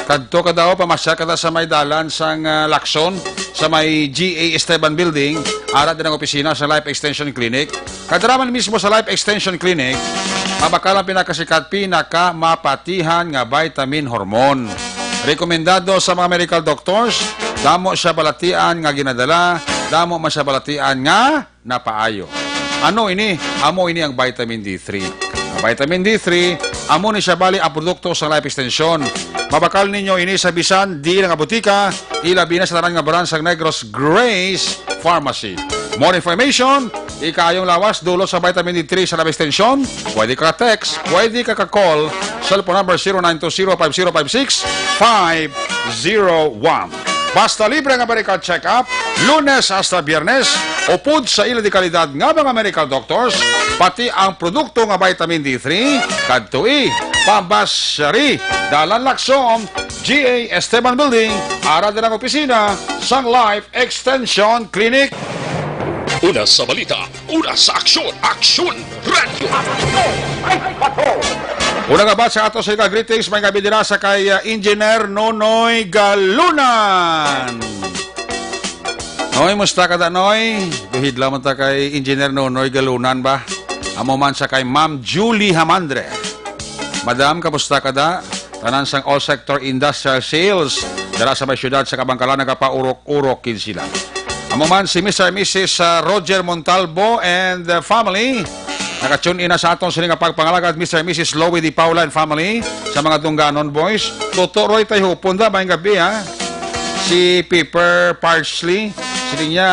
Kadto ka daw, pamasyal ka daw sa may dalan sang, ah, Lacson, sa may G A Esteban Building, ara din ang opisina sa Life Extension Clinic. Kadto man mismo sa Life Extension Clinic, mabakal ang pinakasikat, pinakamapatihan nga vitamin hormone. Rekomendado sa mga medical doctors, damo siya balatian nga ginadala, damo man siya balatian nga napaayo. Ano ini? Amo ini ang vitamin D three. Ang vitamin D three, amo ni siya bali ang produkto sa Life Extension. Mabakal ninyo ini sa bisan diin nga butika, ilabi na sa tanan nga branch sang Negros Grace Pharmacy. More information, ikaayong lawas, dulot sa vitamin D three sa Life Extension, pwede ka text, pwede ka ka-call, cellphone number zero nine two zero five zero five six five zero one. Basta libre nga medical check-up, Lunes hasta Biyernes, upod sa ila di kalidad nga mga medical doctors, pati ang produkto nga vitamin D three, kadtoi, pamasyari, Dalan Lacson, G A Esteban Building, ara din ang opisina sang Life Extension Clinic. Una sa balita, una sa aksyon, Aksyon Radyo. Una nga batch sa ato sa greetings, may gabi dira sa kay, uh, Engineer Nonoy Galunan. Noy, musta ka da, Noy? Guhid lamang ta kay Engineer Nonoy Galunan ba? Amo man sa kay Ma'am Julie Hamandre. Madam, kamusta ka da? Tanan sang all sector industrial sales dira sa may siyudad sa Kabankalan nagapaurok-urok gid sila. Amo man si Mister and Missus, ah, Roger Montalbo and, ah, family. Naka-tune in na sa aton sini nga pagpangalagad, Mister and Missus Lowy Di Paula and family, sa mga Dungganon Boys. Toto Roy Tayhupon da, maayong gabi, ha. Si Pepper Parsley, sini niya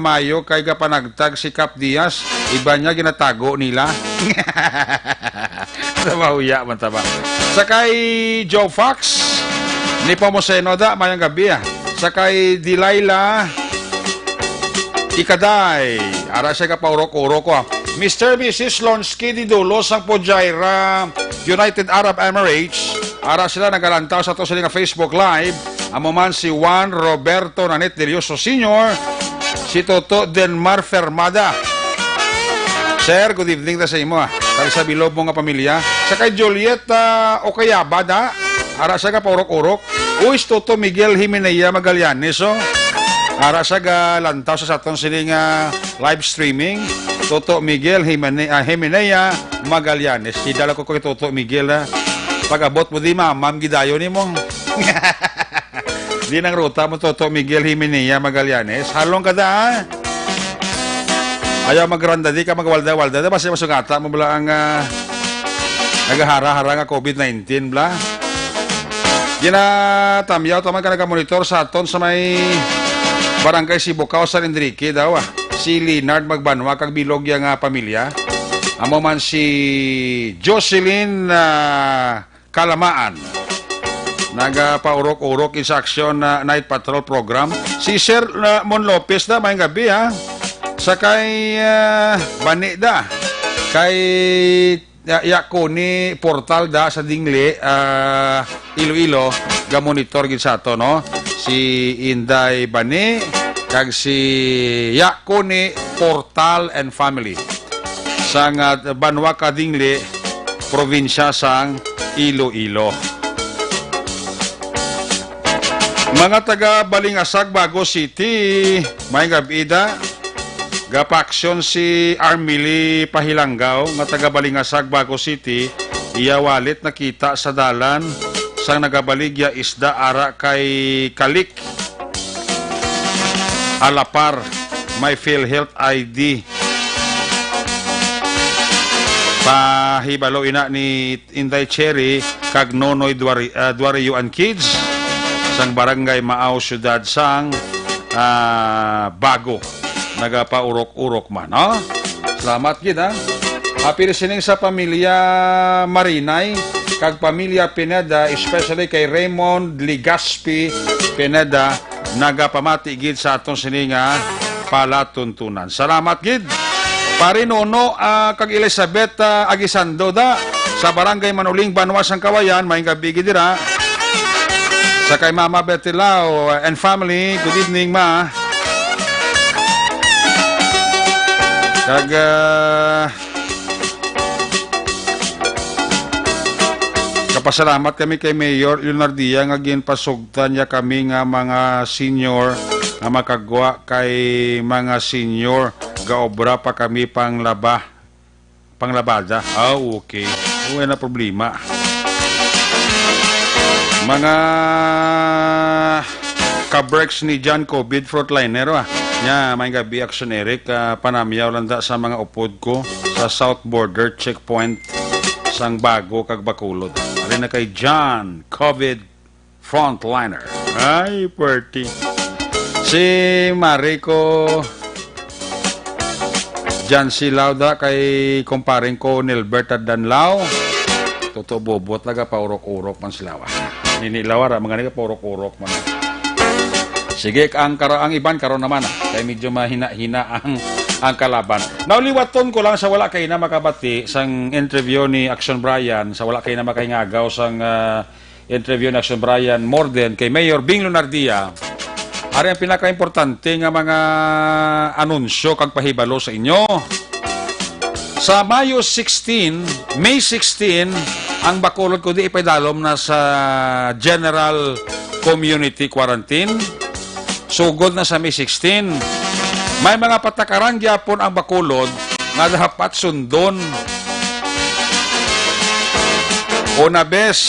mayo kay gapanagtag si Cap Diaz, iba niya ginatago nila. Sa mahuya man ta ba? Sa kay Joe Fox, ni Pomoseno da, maayong gabi, ah. Sa kay Delilah Ikaday, ara siya kapaurok-urok ko, ah. Mister Missus Lonsky di Dulo sang Fujairah, United Arab Emirates, ara sila nagalantaw sa ato sila nga Facebook Live. Amo man si Juan Roberto Nanit Delioso Senior, si Toto Denmar Fermada. Sir, good evening ta sa imo, ah. Kag sa bilog mo nga pamilya. Sa kay Juliet, ah, Okayaba da. Ara sa kapaurok-urok. Uy, si Toto Miguel Himenea Magallanes, oh. Ara sa galantaw sa saton sini nga live streaming. Toto Miguel Himene-, ah, Himenea Magallanes. Idala ko kay Toto Miguel, ah. Pag-abot mo di, mamam gidayon nimo. Di nang ruta mo, Toto Miguel Himenea Magallanes. Halong ka da, ha? Ayaw magranda, di ka magwalda-walda. Di ba siya masugata mo bala ang, ah, nagahara-hara nga COVID nineteen, bla? Ginatamyaw taman ka nagamonitor sa aton sa may Barangay Sibukaw, San Enrique daw, ah. Si Leonard Magbanwa kag bilog ya nga pamilya. Amo man si Jocelyn, ah, Kalamaan. Nagapaurok-urok gid sa Aksyon na Night Patrol Program. Si Sir, uh, Mon Lopez na, maayong gabi, ha. Sa kay, uh, Bani da. Kay, uh, Yakuni Portal da sa Dingle, uh, Iloilo, gamonitor gid sa ato, no? Si Inday Bani, kag si Yakuni Portal and family. Sang, uh, banwa ka Dingle, probinsya sang Iloilo. Mga taga Balingasag, Bago City, maayong gabi da. Gapaaksyon si Armily Pahilanggaw nga taga Balingasag, Bago City. Iya wallet nakita sa dalan sang nagabaligya isda ara kay Kalik. Alapar, may PhilHealth I D. Pahibalo ina ni Inday Cherry kag Nonoy Duari-, ah, Duariyo and Kids sang Barangay Maaw, Siyudad sang, ah, Bago. Nagapaurok-urok man, no? Salamat gid, ha? Happy listening sa pamilya Marinay kag pamilya Pineda, especially kay Raymond Legaspi Pineda, nagapamati gid sa aton sini nga palatuntunan. Salamat gid. Pare Nono, ah, kag Elizabeth, ah, Aguisando da, sa Barangay Manuling, Banwa sang Kawayan, maayong gabi gid dira. Sa kay Mama Betty Lau and family, good evening, Ma. Kag, ah, Pasalamat kami kay Mayor Leonardia nga ginpasugtan niya kami nga mga senior nga makagwa kay mga senior. Gaobra pa kami panglaba. Panglabada. Ah, okay. Wala na problema. Mga kabreks ni John Covid frontliner, ah. Nya, may gabi, Action Eric, ah, panamyaw lang da sa mga upod ko sa South Border Checkpoint sang Bago kag Bacolod. Ari na kay John Covid frontliner. Ay, puwerte. Si Mariko Jancy Lauda kay kumparing ko Nilbert Danlao. Totoo, bobot, nagapaurok-urok man sila, wa. Ninilaw ra, mga nagapaurok-urok man. Sige, ang karo-, ang iban karon naman, ah, kay medyo mahina-hina ang, ang kalaban. Nauliwaton ko lang sa wala kay na makabati sang interview ni Action Brian, sa wala kay na makahingagaw sang, ah, interview ni Action Brian Morden kay Mayor Bing Lunardia. Ari ang pinakaimportante nga mga anunsyo kag pahibalo sa inyo. Sa Mayo sixteen, May sixteen, ang Bacolod kundi ipaidalom na sa General Community Quarantine. Sugod na sa May sixteen, may mga patakaran gyapon ang Bacolod nga dapat sundon. Una, bes,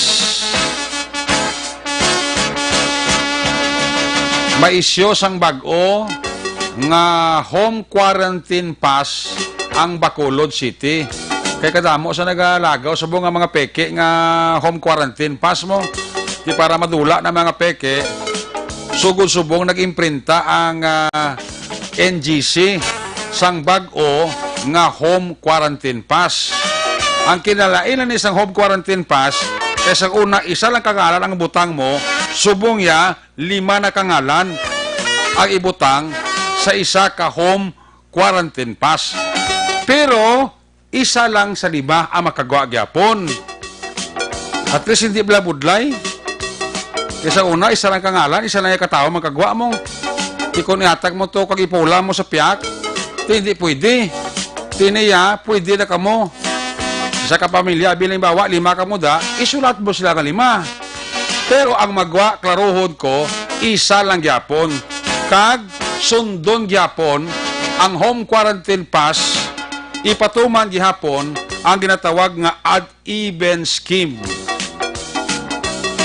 maisyo sang bag-o nga home quarantine pass ang Bacolod City. Kay kadamo sa nagalagaw subong nga mga peke nga home quarantine pass mo. Di para madula na mga peke, sugod-subong nag-imprinta ang, ah, N G C sang bag-o nga home quarantine pass. Ang kinalain-an ni sang home quarantine pass kay sa una, isa lang ka ngalan ang butang mo, subong ya lima na ka ngalan ang ibutang sa isa ka home quarantine pass. Pero isa lang sa lima ang makagwa gyapon. At least hindi bala budlay. Kay sa una, isa lang ka ngalan, isa lang ka tawo makagwa mo. Di kon ihatag mo to kag ipula mo sa piyak, di, hindi pwede. Tiniya, pwede na kamo. Sa kapamilya, bilang bawa, lima kamo da, isulat mo sila nga lima. Pero ang magwa, klaruhon ko, isa lang gyapon. Kag sundon gyapon ang home quarantine pass, ipatuman gihapon ang ginatawag nga odd even scheme.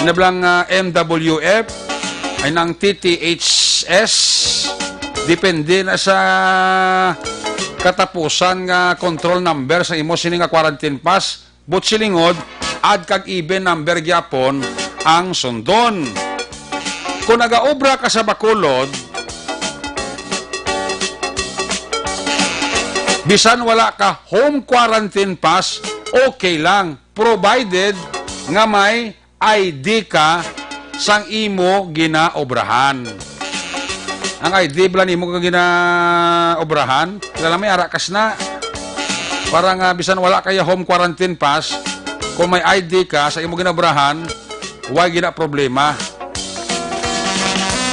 Ina bala nga M W F, ay nang T T H S, depende na sa katapusan nga control number sa imo sini nga quarantine pass. But silingod, odd kag even number gyapon ang sundon. Kung nagaobra ka sa Bacolod, bisan wala ka home quarantine pass, okay lang, provided nga may I D ka sang imo ginaobrahan. Ang I D bala nimo nga ginaobrahan, kilala may ara kas na. Para nga bisan wala kaya home quarantine pass, kung may I D ka sa imo ginaobrahan, way gina problema.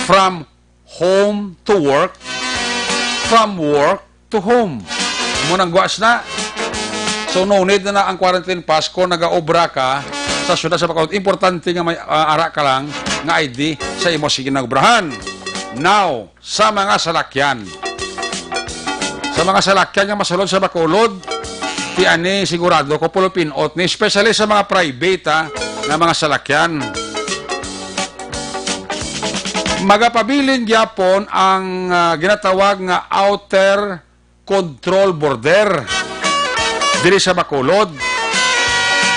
From home to work, from work to home. Mo nang guas na. So, no need na, na ang quarantine pass kung nagaobra ka sa syudad sa Bacolod. Importante nga may, ah, ara ka lang nga I D sa imo sige nga obrahan. Now, sa mga salakyan. Sa mga salakyan nga masulod sa Bacolod, ti ani sigurado ko pulupin-ot ni, especially sa mga private, ah, nga mga salakyan. Magapabilin gyapon ang, ah, ginatawag nga outer control border diri sa Bacolod.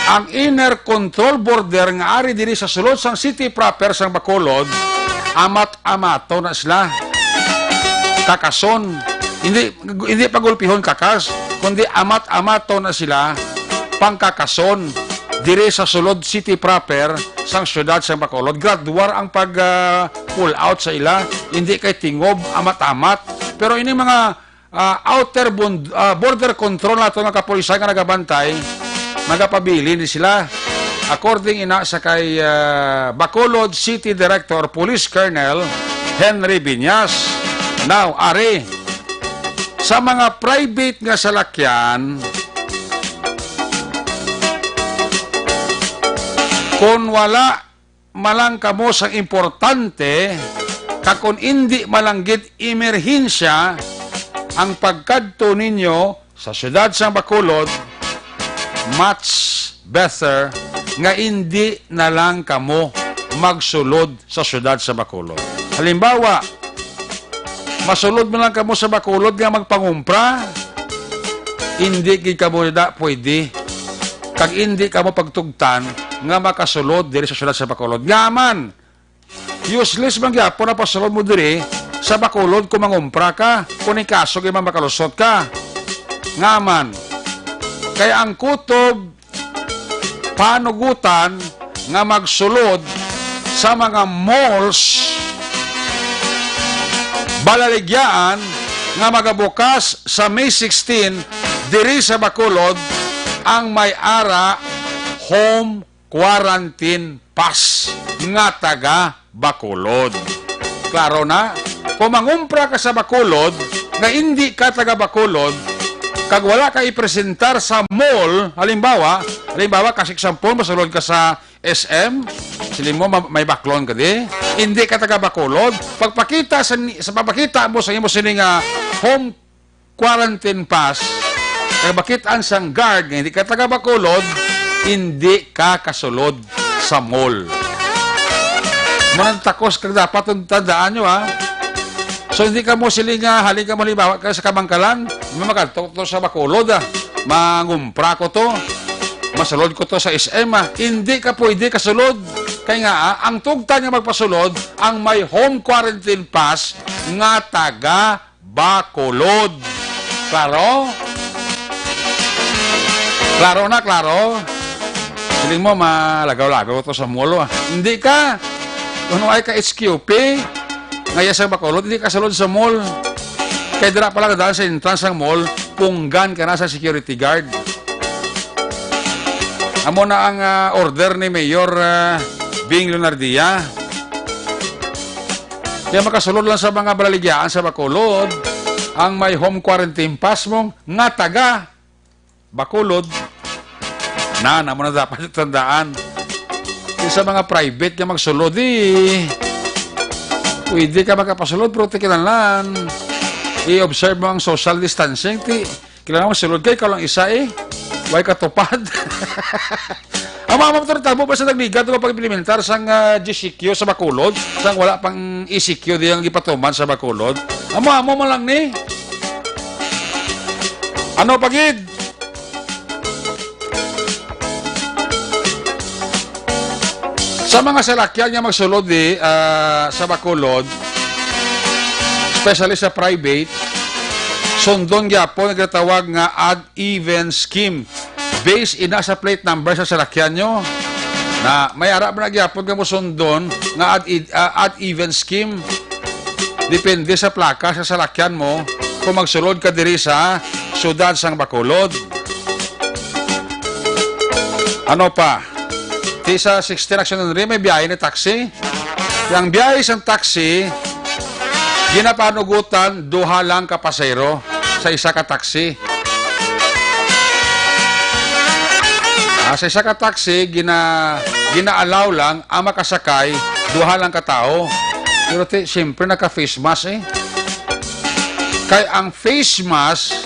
Ang inner control border nga ari diri sa sulod sang city proper sang Bacolod, amat-amato na sila. Kakason, hindi, hindi pagulpihon kakas, kundi amat-amato na sila pangkakason diri sa sulod city proper sang siyudad sang Bacolod. Gradual ang pag, ah, pull out sa ila, hindi kay tingob, amat-amat. Pero ini mga, ah, outer bund-, ah, border control nato nga kapulisan nga nagabantay, magapabilin ni sila. According ina sa kay, ah, Bacolod City Director Police Colonel Henry Viñas. Now, ari, sa mga private nga salakyan, Kon wala man lang kamo sang importante, kag kon indi man lang gid emerhensya ang pagkadto ninyo sa siyudad sang Bacolod, much better nga indi na lang kamo magsulod sa siyudad sa Bacolod. Halimbawa, masulod man lang kamo sa Bacolod nga magpangumpra, indi gid kamo da pwede, kag indi kamo pagtugtan nga makasulod diri sa siyudad sa Bacolod. Nga man, useless man gyapon ang pasulod mo diri sa Bacolod kung mangumpra ka, kung ikaso gid man makalusot ka. Nga man, kay ang kutob panugutan nga magsulod sa mga malls, balaligyaan nga magabukas sa May sixteen diri sa Bacolod ang may ara home quarantine pass nga taga Bacolod. Klaro na? Kung mangumpra ka sa Bacolod nga indi ka taga Bacolod, kag wala ka ipresentar sa mall, halimbawa, halimbawa, kasi example, masulod ka sa S M, siling mo, ma-, may baklon ka di, hindi ka taga Bacolod, pagpakita sa ni-, sa pagpakita mo sa imo sini nga home quarantine pass, kag makit-an sang guard nga hindi ka taga Bacolod, hindi ka kasulod sa mall. Mao nang takos kag dapat tong tandaan nyo, ha. So, hindi ka mo siling nga, halin ka mo, halimbawa ka sa Kamankalan, may magadto to sa Bacolod, ah. Mangumpra ko to. Masulod ko to sa S M, ah. Hindi ka pwede kasulod. Kay nga, ah, ang tugtan nga magpasulod, ang may home quarantine pass nga taga Bacolod. Klaro? Klaro na, klaro. Siling mo, malagaw-lagaw to sa mall, ah. Hindi ka. Kung ay ka H Q P, nga iya sa Bacolod, hindi ka sulod sa mall. Kay dira pa lang daan sa entrance ng mall, punggan ka na sa security guard. Amo na ang, ah, order ni Mayor, ah, Bing Leonardia. Kaya makasulod lang sa mga balaligyaan sa Bacolod ang may home quarantine pass mo nga taga Bacolod. Na, namo na dapat tandaan. Yung sa mga private nga magsulod, eh, pwede ka makapasulod, pero ti kinahanglan i-observe mo ang social distancing. Ti, kinahanglan magsulod kay ikaw lang isa, eh. Way katupad. Ang mga motor tabo pa sa nagligad nga pag-implementar sang, ah, G C Q sa Bacolod, sang wala pang E C Q diyang gipatuman sa Bacolod. Amo-amo man lang ni. Ano pa gid? Sa mga salakyan nga magsulod di, ah, sa Bacolod, especially sa private, sundon gyapon ang ginatawag nga odd even scheme. Base ina sa plate number sa salakyan nyo. Na may ara ba na gyapon nga musundon nga odd, id- ah, odd even scheme? Depende sa plaka sa salakyan mo kung magsulod ka diri sa siyudad sang Bacolod. Ano pa? Ti sa sixteen Action Henry, may biyahe ni taxi. Ang biyahe sang taxi, ginapanugutan duha lang ka pasahero sa isa ka taxi. Ah, sa isa ka taxi, gina-, gina-allow lang ang makasakay duha lang ka tawo. Pero ti, siyempre, naka-face mask, eh. Kay ang face mask,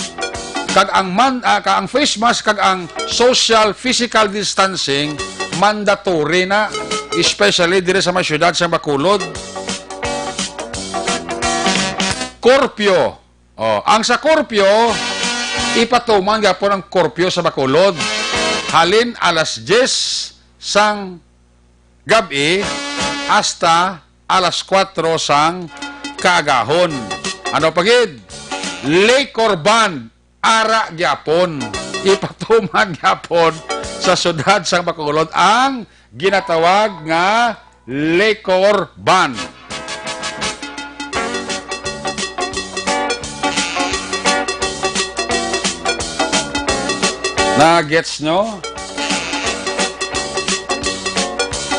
kag ang man-, ah, ka-, ang face mask kag ang social physical distancing, mandatory na, especially diri sa mga syudad sa Bacolod. Curfew. Oh, ang sa curfew, ipatuman gyapon ang curfew sa Bacolod. Halin alas diyes sang gab-i hasta alas kuwatro sang kaagahon. Ano pa gid? Liquor ban, ara gyapon. Ipatuman gyapon sa siyudad sang Bacolod ang ginatawag nga liquor ban. Na-gets nyo?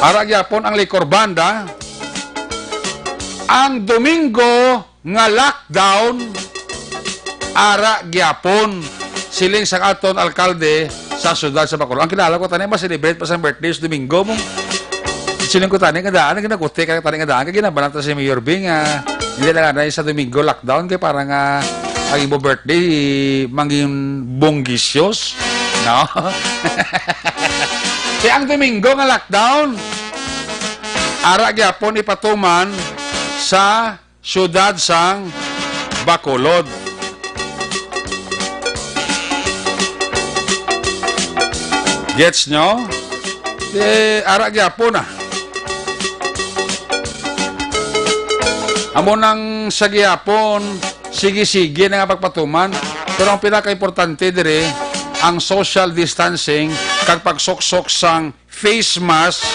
Ara gyapon ang liquor ban, da. Ang Domingo nga lockdown, ara gyapon, siling sang aton alkalde, sa siyudad sa Bacolod. Ang kilala ko tani, ma-celebrate pa sa birthday sa Domingo mo. Siling ko tani nga daan, ang ginakuti ka tani nga daan, kay ginabanat na si Mayor Bing, ah, hindi lang anay sa Domingo lockdown, kay parang, ah, ang imo birthday, mangin bonggisios, no? Kaya ang Domingo nga lockdown, ara gyapon ipatuman sa siyudad sang Bacolod. Gets nyo? Eh, ara gyapon, ah. Amo nang sa gihapon, sige-sige na nga pagpatuman. Pero ang pinakaimportante diri, ang social distancing kag pagsuksok sang face mask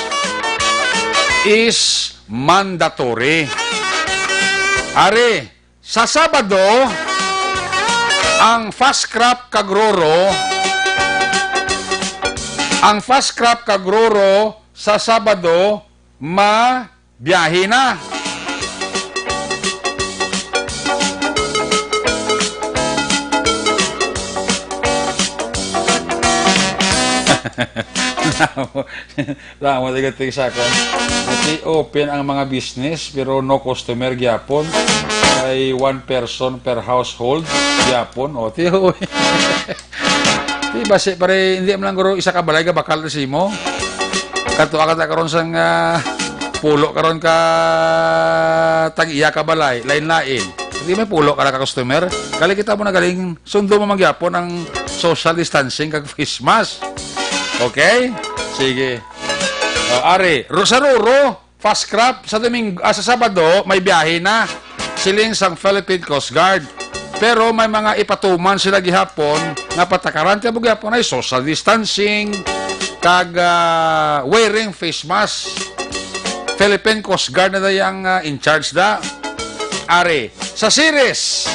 is mandatory. Ari, sa Sabado, ang Fast Crop kag Roro, ang Fast Crop kag Roro sa Sabado, mabiyahe na. Tama, tiga-tiga sa akon. Ati open ang mga business, pero no customer gyapon. Kay one person per household gyapon. O, ti, oy. Di ba, si, pare, hindi man lang guro isa ka balay ka bakal na simo. Kato ka ta karon sang, ah, pulo karon ka tag-iya ka balay, lain-lain. Hindi may pulo ka na ka customer. Gali kita mo na galing sundo mo mangyapon ang social distancing kag face mask. Okay? Sige. O, ari, Ro-, sa Roro, Fast Crop, sa Domingo, ah, sa Sabado, may biyahe na. Siling sang Philippine Coast Guard. Pero may mga ipatuman sila gihapon nga patakaran kay mo gihapon ay social distancing kag, ah, wearing face mask. Philippine Coast Guard na dayang, ah, in charge da. Ari, sa Ceres.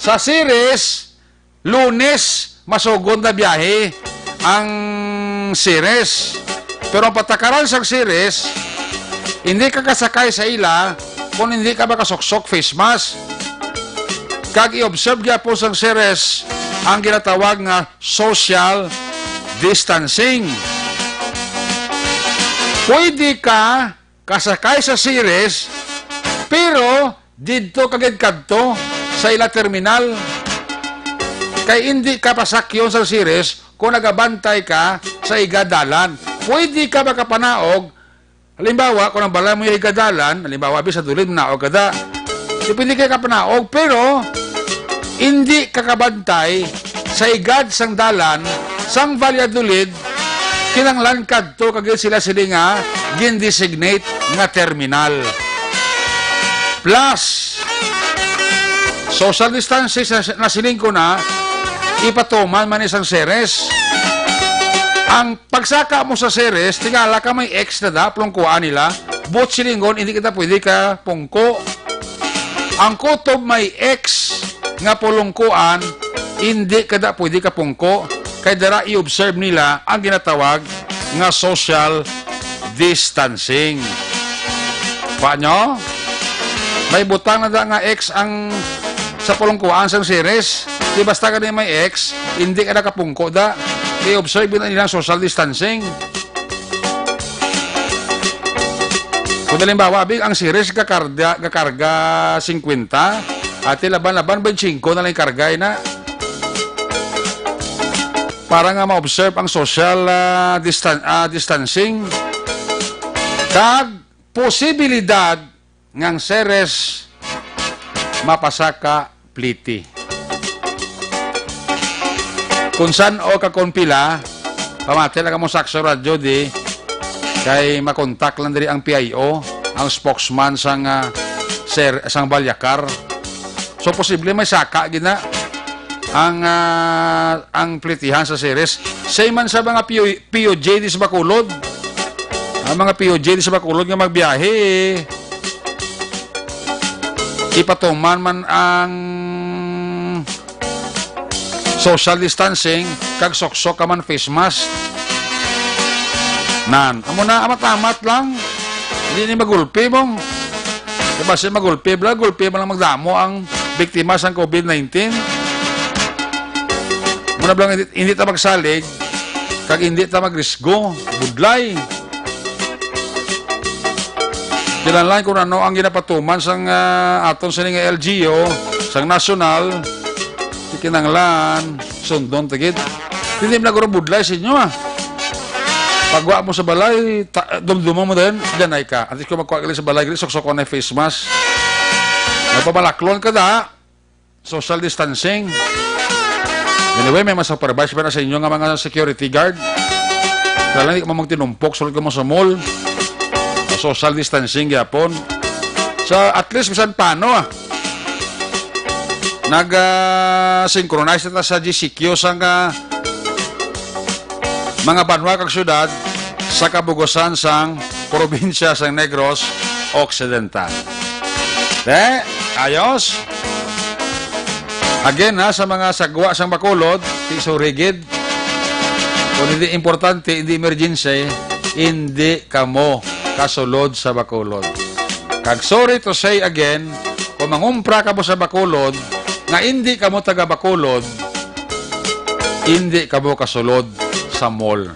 Sa Ceres, Lunes, masugod na biyahe ang Ceres. Pero ang patakaran sang Ceres, hindi ka kasakay sa ila kung hindi ka makasuksok face mask. Kag i-observe gyapon sang Ceres ang ginatawag nga social distancing. Pwede ka kasakay sa Ceres, pero didto ka gid kadto sa ila terminal. Kay indi ka pasakyon sa Ceres kung nagabantay ka sa ila dalan. Pwede ka makapanaog, halimbawa, kung ang balay mo yung higa dalan, halimbawa, abi sa dulid, manaog ka da. Di pwede ka kapanaog, pero indi ka kabantay sa higad sang dalan sang Valladolid, kinahanglan kadto ka gid sila sini nga gin-designate nga terminal. Plus, social distancing sa, na siling ko na, ipatuman man ni sang Ceres. Ang pagsaka mo sa Ceres, tingala ka may X na da, pulungkuan nila. But silingon, hindi kita pwede ka pungko. Ang kutob may X nga pulungkuan, hindi ka da pwede ka pungko. Kay dara i-observe nila ang ginatawag nga social distancing. Pa nyo? May butang na da nga X ang sa pulungkuan sang Ceres. Di basta gani may X, hindi ka nakapungko da. I-observe na nilang social distancing. Kung halimbawa, abi, ang Ceres gakarga, gakarga fifty, ati laban-laban, twenty-five na lang karga na. Para nga ma-observe ang social, ah, distan-, ah, distancing. Kag posibilidad nga ang Ceres mapasaka pliti. Kung san-o ka, kung pila, pamati lang kamo sa Aksyon Radyo, di, kay makontak lang diri ang P I O, ang spokesman sang, ah, Cer-, sang Balyakar. So, posible may saka gid na ang, ah, ang plitihan sa Ceres. Same man sa mga P O, P O J di sa Bacolod. Ang mga P O J di sa Bacolod nga magbiyahe, ipatuman man ang social distancing, kag suksok ka man face mask. Nan, amo na, amat-amat lang. Hindi ni magulpi mong. Di ba siya magulpi? Bala, gulpi man lang magdamo ang biktima sang COVID nineteen. Muna bala, hindi, hindi ta magsalig. Kag hindi ta magrisgo, budlay. Kinahanglan kung ano ang ginapatuman sang, ah, aton sini nga L G U, sang nasyonal, kinahanglan sundon ta gid. Hindi man ako budlay sa inyo, ah. Pagwa mo sa balay, ta-, dumduma mo din, diyan ay ka. At least kung magkuha ka sa balay, suksok ko na face mask. May pamalaklon ka da, social distancing. Anyway, may masupervise pa na sa inyo nga mga security guard. Kaya lang, di ka mo magtinumpok, sulod ka mo sa mall. Social distancing, gyapon. Sa, at least, bisan paano, ah. Nag, ah, synchronize na ta sa G C Q sang, ah, mga banwa kag syudad sa kabugusan sang probinsya sang Negros Occidental. Te, ayos. Again, ha, sa mga sagwa sang Bacolod, ti sorry gid. Kung hindi importante, hindi emergency, hindi kamo kasulod sa Bacolod. Kag sorry to say again, kung mangumpra ka mo sa Bacolod, nga hindi kamo taga Bacolod, hindi kamo kasulod sa mall.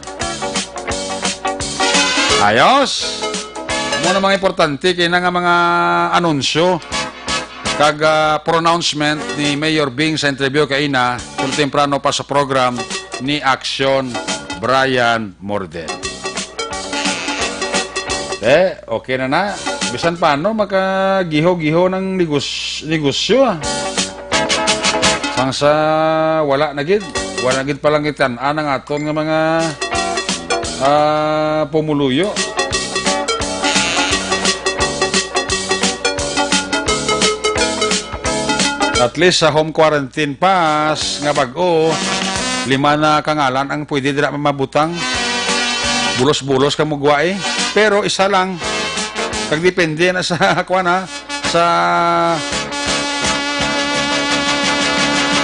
Ayos! Amo na mga importante kay na nga mga anunsyo kag, ah, pronouncement ni Mayor Bing sa interview kaina, kung temprano pa sa program ni Action Brian Morden. Eh, okay na na. Bisan paano, makagiho-giho ng negos-, negosyo, ah. Sang sa wala na gid. Wala na gid palangitan ang aton nga mga, ah, pumuluyo. At least sa home quarantine pass nga bag-o, lima na ka ngalan ang pwede dira mabutang. Bulos-bulos ka mugwa, eh. Pero isa lang. Kag depende na sa, kuwan, ha, sa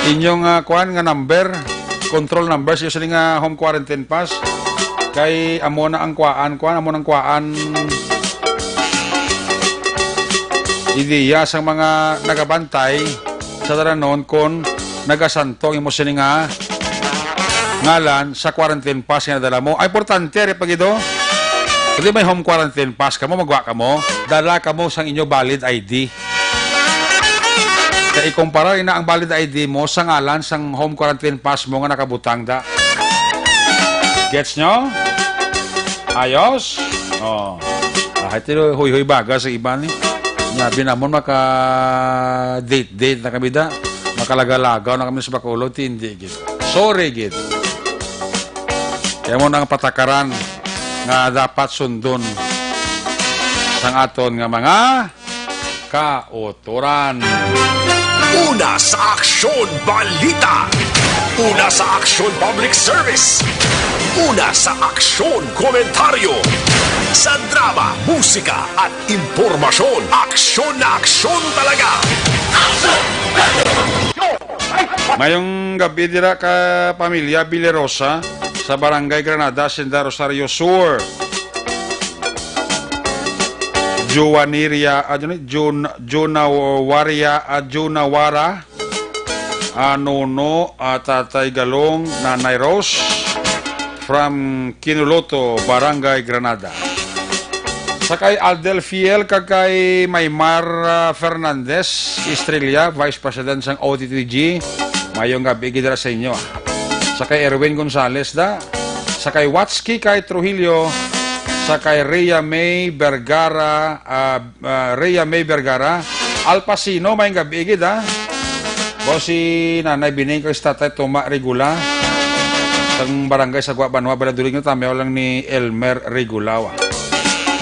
inyong, ah, kuwan nga number, control number sa inyo sini nga home quarantine pass. Kay amo na ang kuwaan, kuwan, amo nang kuwaan ideya sa mga nagabantay sa dalanon kon nagasanto ang imo sini nga ngalan sa quarantine pass nga nadala mo. Ay, importante, ari pa gid, oh. Hindi may home quarantine pass kamo, magwa kamo, dala kamo sang inyo valid I D. Kay ikumpara ina ang valid I D mo sa ngalan sang home quarantine pass mo nga nakabutang da. Gets nyo? Ayos? Oh. Ah, ito, huy-huy baga sa iba ni. Nya, binamon maka date-date na kami da. Makalagaw-lagaw na kami sa Bacolod, ti hindi gid. Sorry gid. Kaya mo nang patakaran nga dapat sundon sang aton nga mga kautoran. Una sa aksyon, balita. Una sa aksyon, public service. Una sa aksyon, komentaryo. Sa drama, musika, at impormasyon, aksyon na aksyon talaga. Mayong gabi dira ka pamilya Villarosa sa Barangay Granada, Hacienda Rosario Sur. Juaniria, ah, Jun-, Jun-, Junawaria, ah, Junawara, ah, Nono, ah, Tatay Galong, Nanay Rose, from Kinuloto, Barangay Granada. Sa kay Aldel Fiel kag kay Maymar, ah, Fernandez Estrella, Vice President sang O T T G, mayong gabi gid dira sa inyo. Sa kay Erwin Gonzalez da, sa kay Watski kay Trujillo, sa kay Rhea May Vergara, ah, ah, Rhea May Vergara, Alpasino, mayong gabi gid, ha. Bo si Nanay Bining kag si Tatay Tuma Regula, sang barangay sa Guabanwa, Valladolid, nga tamiyaw lang ni Elmer Regula, wa.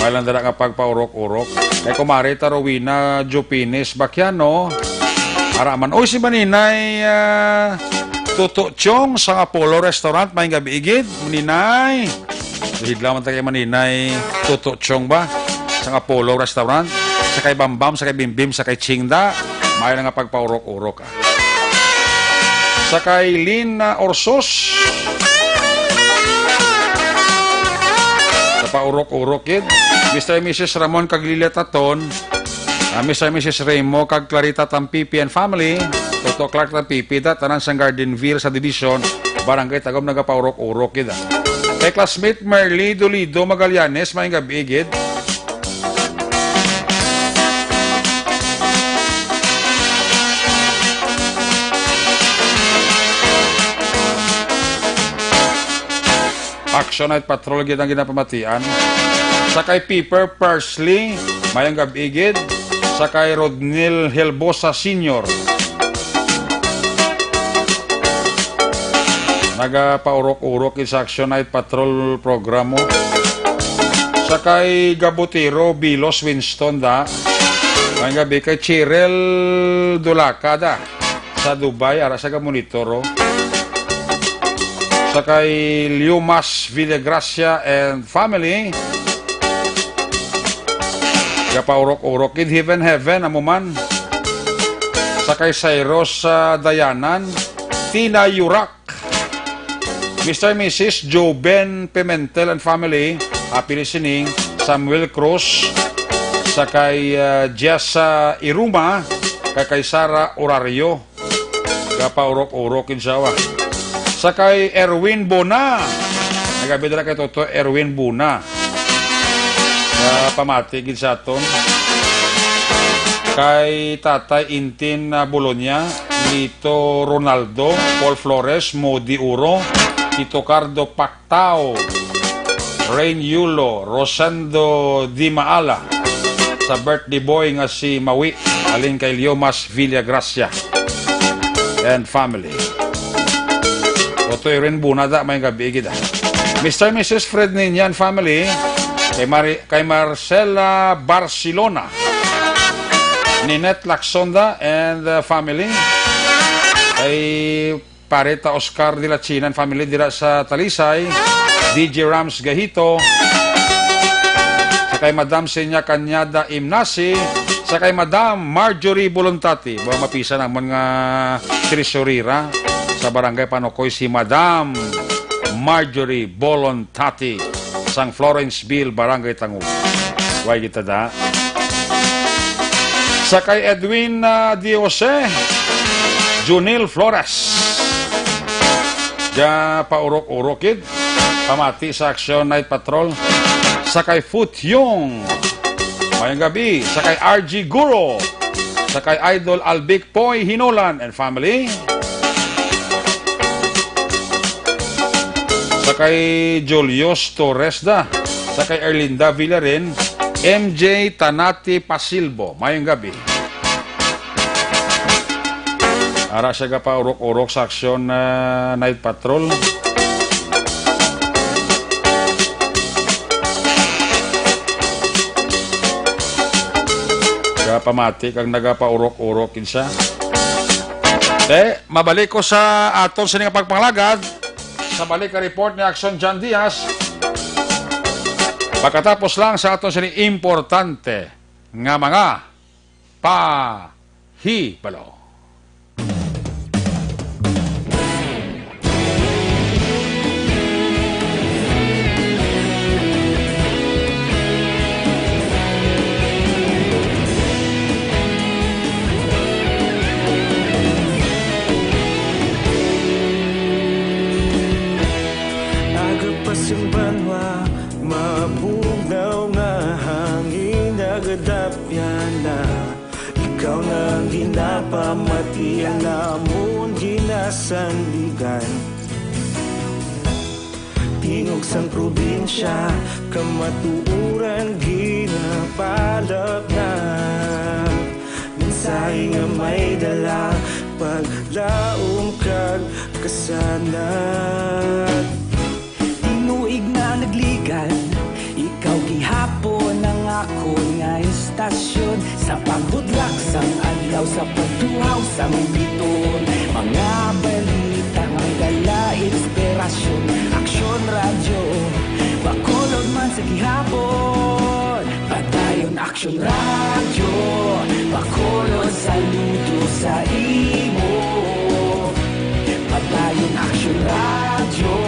May lang dala nga pagpaurok-urok. Kay Kumare ta Rowena Jupines Baquiano, ara man. Uy, si Maninay, ah, Tuto Chong sa Apollo Restaurant, mayong gabi gid, Maninay. Suhid lamang ta kay Maninay Tuto Chong ba? Sa Apollo Restaurant, sa kay Bambam, sa kay Bimbim, sa kay Chingda, may lang nga pagpaurok-urok, ah. Sa kay Lynn, ah, Orsos. Sa paurok-urok gid. Mister and Missus Ramon kag Lilia Taton, ah, Mister and Missus Remo kag Clarita Tampipi and family. Toto Clark Tampipi da, tanan sang Gardenville sa Division, Barangay Tagum, nagapaurok-urok gid, ah. Kay classmate Merly Dolido Magallanes, maayong gab-i gid. Action Night Patrol gid ang ginapamatian. Sa kay Piper Parsley, maayong gab-i gid. Sa kay Rodnil Helbosa Senior. Nagapaurok-urok gid sa Action Night Patrol programo. Sa kay Gabutiro Bilos Winston da. Maayong gab-i kay Cheryl Dulacada sa Dubai, ara sa gamonitor, oh. Sa kay Liumas Villagracia and family. Gapaurok-urok gid, heaven, heaven, amo man. Sa kay Cyrus, ah, Dayanan, Tina Yurak, Mister Missus Joe Ben Pimentel and family, happy listening, Samuel Cruz, sa kay, ah, Jessa Iruma, kay, kay Sara Orario. Gapaurok-urok gid siya, wa. Sa kay Erwin Bona. Nagabi dala kay Toto Erwin Bona. Sa pamati gid sa aton. Kay Tatay Intin, ah, Bolonia, Lito Ronaldo, Paul Flores, Modi Uro, Tito Cardo Pactao, Rain Yulo, Rosendo Di Maala, sa birthday boy nga si Mawi, halin kay Liomas Villagracia and family. Otoy Rin Bunada, maayong gab-i gid, ah. Mister and Missus Fred Niña and family, kay Mari-, kay Marcela Barcelona, Ninette Lacsonda and, uh, family, kay Pare ta Oscar de la China and family dira sa Talisay, D J Rams Gahito, sa kay Madam Senya Cañada Imnasi, sa kay Madam Marjorie Bolontati. Buang mapisa namon nga tresurera sa Barangay Panokoy si Madam Marjorie Bolontati sang Florenceville, Barangay Tangub. Way kita da. Sa kay Edwin, ah, Diose, Junil Flores. Gapaurok-urok gid. Pamati sa Action Night Patrol. Sa kay Fut Yung. Maayong gab-i. Sa kay R G Guro. Sa kay Idol Albic Poy Hinolan and family. Sa kay Julius Torres da. Sa kay Erlinda Villarin, M J Tanati Pasilbo. Maayong gab-i. Ara siya gapaurok-urok sa Action, ah, Night Patrol. Gapamati kag nagapaurok-urok kinsa. Te, mabalik ko sa aton sini nga pagpangalagad sa balik ka report ni Action John Diaz. Pagkatapos lang sa aton sini importante nga mga pahibalo. Aga pa sing banwa, mabugnaw nga hangin nagadapyan na. Ikaw na ang ginapamatian namon ginasandigan. Tingog sang probinsya, kamatuoran ginapalapnap. Mensahe nga may dala, paglaom kag kasanag. Tinuig na nagligan, ikaw gihapon ang akon nga estasyon. Sa pagbudlak sang adlaw, sa pagtuhaw sang biton, mga balita nga dala inspirasyon. Aksyon Radyo, Bacolod man sa gihapon. Padayon Aksyon Radyo, Bacolod, saludo sa imo. Padayon Aksyon Radyo,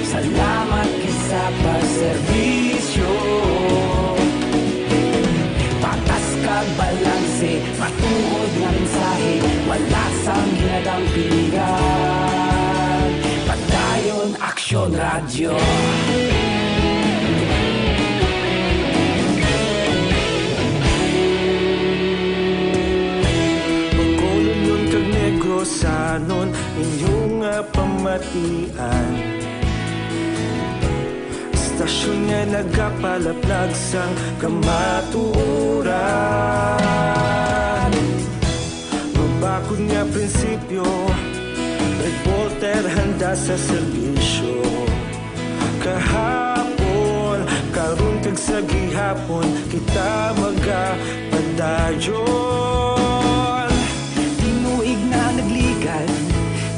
salamat gid sa pagserbisyo. Patas kag balanse, matuod nga mensahe, wala sang ginadampingan. Padayon Aksyon Radyo. Tian. Istasyon nga nagapalaplag sang kamatuoran. Mabakod nga prinsipyo, reporter handa sa serbisyo. Kahapon, karon, kag sa gihapon, kita magapadayon. Tinuig na nagligan,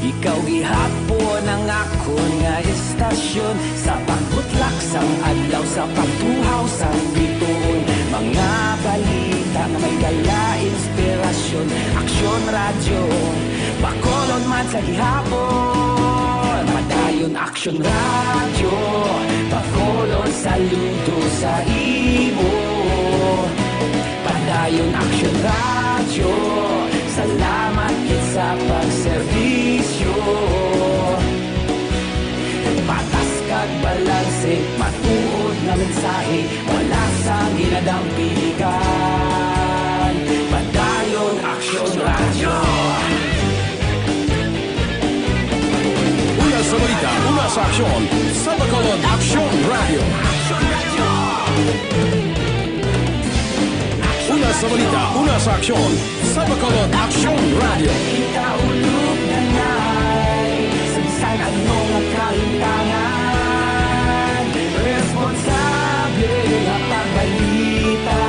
ikaw gihapon ang akon nga istasyon. Sa pagbutlak sang adlaw, sa pagtuhaw sang bituon, mga balita nga may dala inspirasyon. Aksyon Radyo, Bacolod man sa gihapon. Padayon Aksyon Radyo, Bacolod, saludo sa imo. Padayon Aksyon Radyo, salamat gid sa pagserbisyo. Patas kag balanse, matuod nga mensahe, wala sang ginadampigan. Padayon Aksyon Radyo. Una sa balita, una sa aksyon, sa Bacolod Aksyon Radyo. Una sa balita, una sa aksyon, sa Bacolod Aksyon Radyo. Kita ulog na nay, sa bisan ano nga kahintangan, responsable nga pagbalita.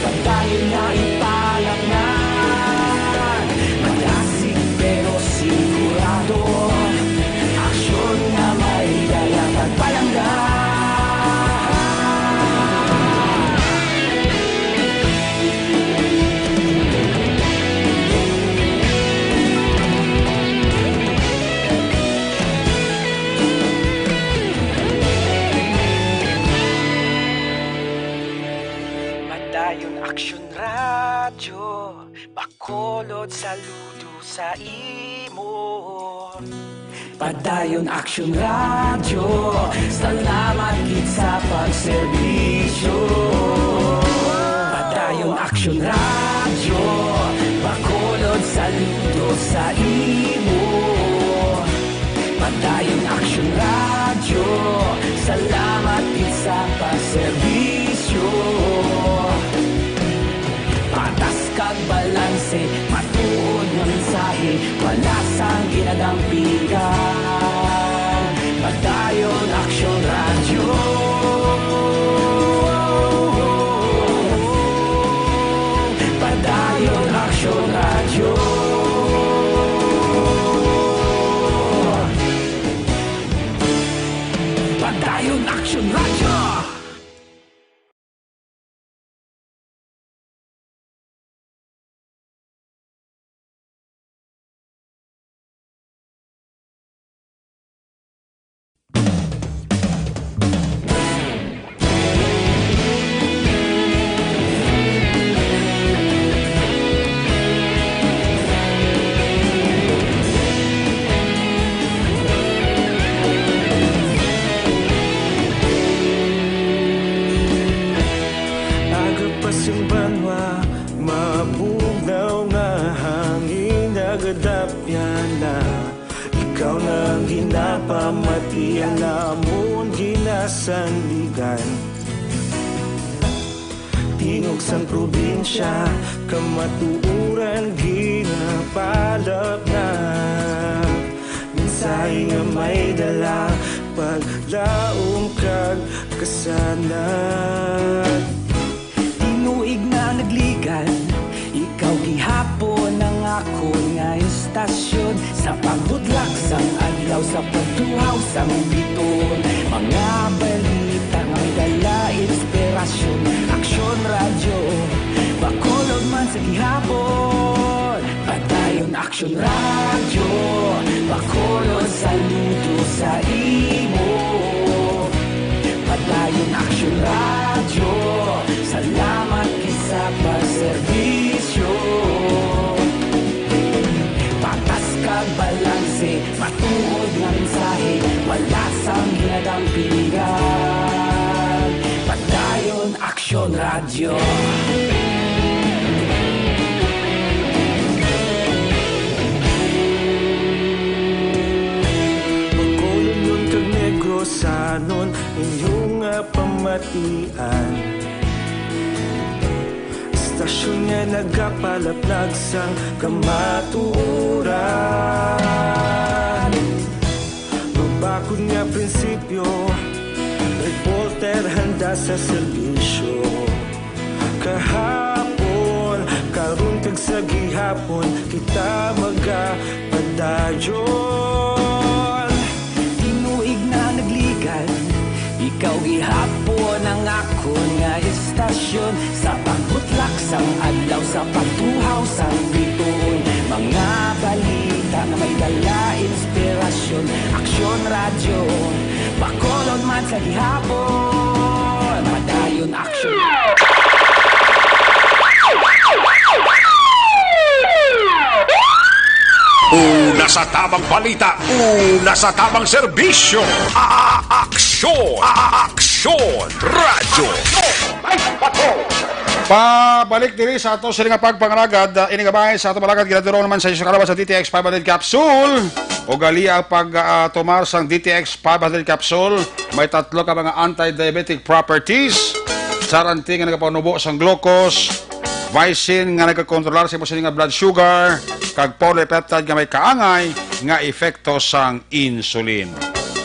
Padayon na ipalaknag, madasig pero sigurado. Aksyon nga may dala kag palangga. Padayon Aksyon Radyo, Bacolod, saludo sa imo. Padayon Aksyon Radyo, salamat gid sa pagserbisyo. Padayon Aksyon Radyo, Bacolod, saludo sa imo. Padayon Aksyon Radyo, salamat gid sa pagserbisyo. Patas kag balanse, matuod nga mensahe, wala sang ginadampigan. Padayon Aksyon Radyo. Padayon Aksyon Radyo. Padayon Aksyon Radyo. Aga pa sing banwa, mabugnaw nga hangin nagadapyan na. Ikaw na ang ginapamati, ang amon ginasandigan. Tingog sang probinsya, kamatuoran ginapalapnag. Mensahe nga may dala, paglaom kag kasanag. Tinuig na nagligan, ikaw gihapon ang akon nga istasyon. Sa pagbutlak sang adlaw, sa pagtuhaw sang bituon, mga balita nga may dala inspirasyon. Aksyon Radyo, Bacolod man sa gihapon. Padayon Aksyon Radyo, Bacolod, saludo sa imo. Padayon Aksyon Radyo, salamat gid sa pagserbisyo. Patas kag balanse, matuod nga mensahe, wala sang ginadampigan. Padayon Aksyon Radyo. Inyo nga pamatian, istasyon nga nagapalaplag sang kamatuoran. Mabakod nga prinsipyo, reporter handa sa serbisyo. Kahapon, karon kag sa gihapon, kita magapadayon. Tinuig na nagligad, ikaw gihapon ang akon nga istasyon. Sa pagbutlak sang adlaw, sa pagtuhaw sang bituon, mga balita nga may dala inspirasyon. Aksyon Radyo, Bacolod man sa gihapon, madayon aksyon. Una sa tamang balita, una sa tamang serbisyo. A- Aksyon, a- aksyon, radyo. Pabalik diri sa ato sini nga pagpangalagad, ah, ini nga bahin sa ato malagad, ginaduron naman sa iso kalaban sa D T X five hundred capsule. Ugali ang pag, ah, tomar sang D T X five hundred capsule. May tatlo ka mga anti-diabetic properties. Saranti nga nagapanubo sang glucose, vicin nga nagakontrolar sa imo sini nga blood sugar, kag polypeptide nga may kaangay nga epekto sang insulin.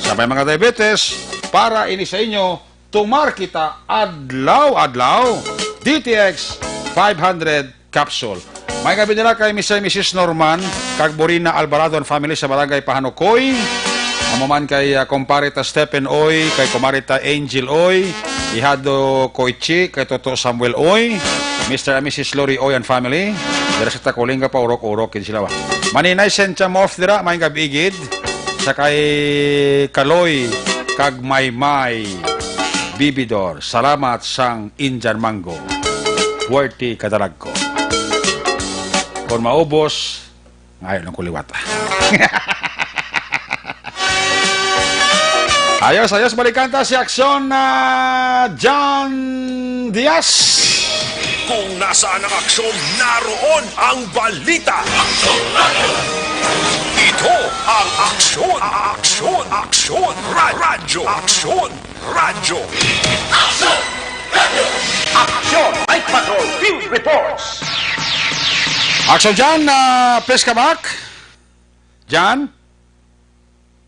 Sa may mga diabetes, para ini sa inyo, tumar kita adlaw-adlaw. D T X five hundred capsule. May gabi nila kay Mister and Missus Norman kag Borina Alvarado and family sa Barangay Pahanukoy. Amo man kay, ah, kumpare ta Stephen Oy, kay kumare ta Angel Oy, Ihado Koichi, kay Toto Samuel Oy, Mister and Missus Lori Oy and family. Dira sa Takuling ka pa, urok-urok, yun sila ba? Maninay Sencha Moff dira, may gabigid. Sa kay Kaloy kag Maymay Bibidor. Salamat sang Indian Mango. Forty kadalag ko. Kung maubos, ngayon lang kuliwata. Ayos, ayos, balikan ta si Aksyon na John Diaz. Kung nasaan ang aksyon, naroon ang balita. Ito ang aksyon, aksyon, aksyon, ra- radyo, aksyon, radyo. Aksyon! Aksyon! Night Patrol Field Reports! Action John, ah, please come back. John?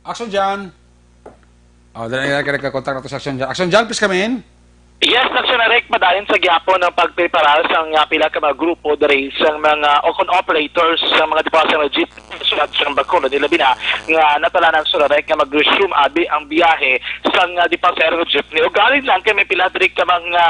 Action John? Oh, dali na ka contact nato sa Action John. Action John, please come in. Yes, Action Eric, madayon sa gihapon ang pagpreparar sang, ah, pila ka mga grupo diri sang mga, o kon operators sa mga department jeep sa Bacolod, ilabi na nga natala na ang Action Eric nga mag-resume abi ang biyahe sang, ah, department jeepney. Ugaling lang kay may pila diri ka mga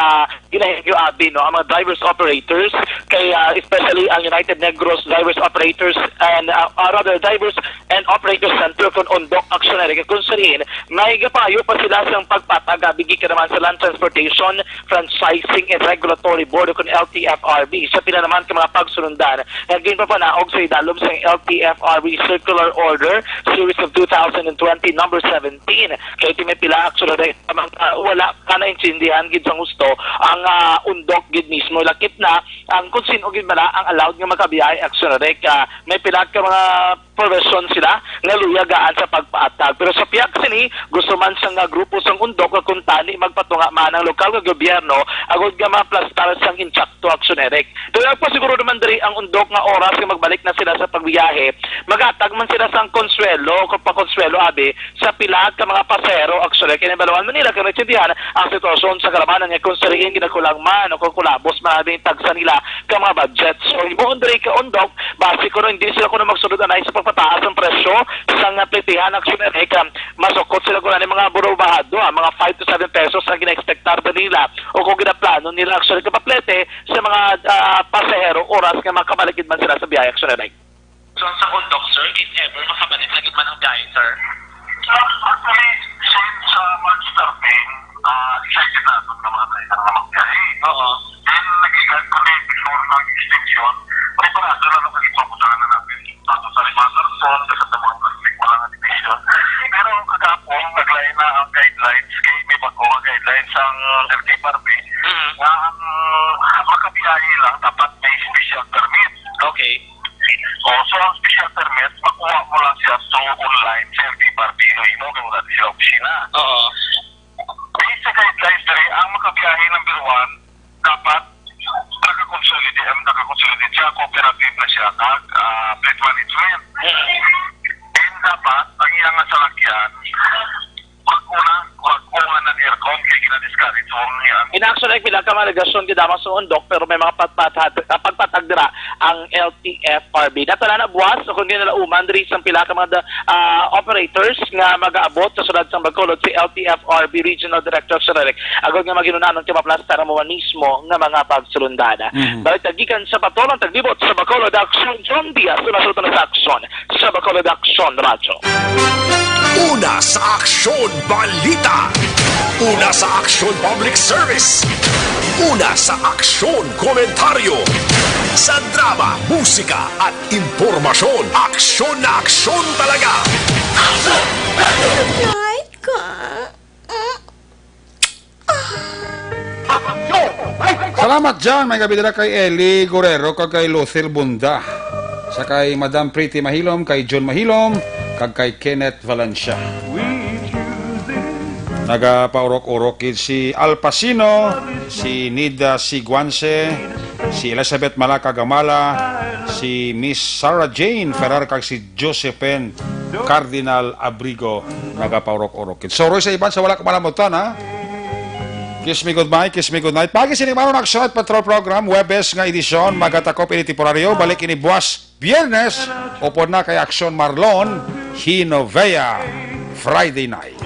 ginahinyo abi, no, ang mga drivers operators kay, ah, especially ang United Negros drivers operators and, ah, ah, rather drivers and operators center kon UNDOC, Action Eric, kung sa diin may gapayo pa sila sang pagpatag abi gikan naman sa Land Transportation Franchising and Regulatory Board o kon L T F R B sa pila naman ka mga pagsulundan nga ginpapanaog sa idalom sang L T F R B Circular Order Series of two thousand and twenty number seventeen. Kay ti may pila, Action Eric, mga, ah, wala ka naintindihan gid sang husto ang, ah, UNDOC gid mismo, lakip na ang kung sin-o gid bala ang allowed nga makabiyahe, Action Eric. Ah, may pila ka mga provision sila nga luya gaan sa pagpaatag. Pero sa pihak sini, gusto man sang, ah, grupo sang UNDOC nga kuntani magpatunga man ang lokal nga gobyerno agod nga maplastar sang insakto, Action Eric. Pero nagpasiguro naman diri ang UNDOC nga oras nga magbalik na sila sa pagbiyahe, maghatag man sila sang konsuwelo o pakonsuwelo abi sa pila ka mga pasahero, Action Eric. Kay nahibaluan man nila kay naintindihan ang sitwasyon sa kalabanan nga kung sa diin ginakulang man o kung kulabos man abi ang tagsa nila ka mga budget. So, himuon diri ka UNDOC, basi kuno hindi sila kuno magsunod anay sa pagpataas ang presyo sa nga plitihan, Action Eric, ah, masukot sila kuno ni mga burubahado, ah, mga five to seven pesos ang gina-expectar nila o kung ginaplano nila, Action Eric, kapaplete sa mga, ah, pasahero oras nga makabalik gid man sila sa biyahe, Action Eric. So, sa UNDOC, sir, if ever makabalik na gid man ang biyahe, sir? Actually, since, uh, March thirteen, uh, excited na ako ng mga driver na magbiyahe. Oo. Then, nag-start kami before mag-extension. May parado na lang kasi papunta na namin. Tapos sa Rimator Zone, kasi sa mga plastic, wala nga division. Pero kagapon, naglain na ang guidelines. Kay may bago nga guidelines ang L T F R B. Mm. Nga ang makabiyahe lang, dapat may special permit. Okay. O, so ang special permit, makuha mo lang siya through online sa L T F R B, no, imo kang wala siya opisina. Oo. Na actually, pila ka mga alegasyon gid lamang sa undok, pero may mga patpatad, ah, pagpatag dira ang L T F R B. Natala na buwas, o kung di nalauman diri sa pila ka mga da-, ah, operators nga magaabot sa syudad sang Bacolod si L T F R B Regional Director Action Eric. Agod nga maginunanon kay maplasta na mo man mismo nga mga pagsulundan. Mhm. Balik tagikan sa patulang taglibot sa Bacolod Action, John Diaz, una sa sa Action, sa Bacolod Action Radyo. Una sa Aksyon Balita. Una sa Aksyon Public Service. Una sa Aksyon Komentaryo. Sa drama, musika at impormasyon, aksyon na aksyon talaga. Aksyon! Night ka. Salamat, John. May gabi dira kay Eli Guerrero kag kay Lucille Bunda. Sa kay Madam Pretty Mahilom, kay John Mahilom, kag kay Kenneth Valencia. Nagapaurok-urok gid si Al Pacino, si Nida Siguanse, si Elizabeth Malaca Gamala, si Miss Sarah Jane Ferrer, kag si Josephine Cardinal Abrigo nagapaurok-urok. So, Roy, sa iban sa wala ko malamutan, ha? Kiss me goodbye, kiss me goodnight. Pagi sini maron Action Night Patrol Program, Webes nga edisyon, magatakop ini temporaryo, balik ini buwas, Biyernes, upod na kay Action Marlon Hinovea, Friday night.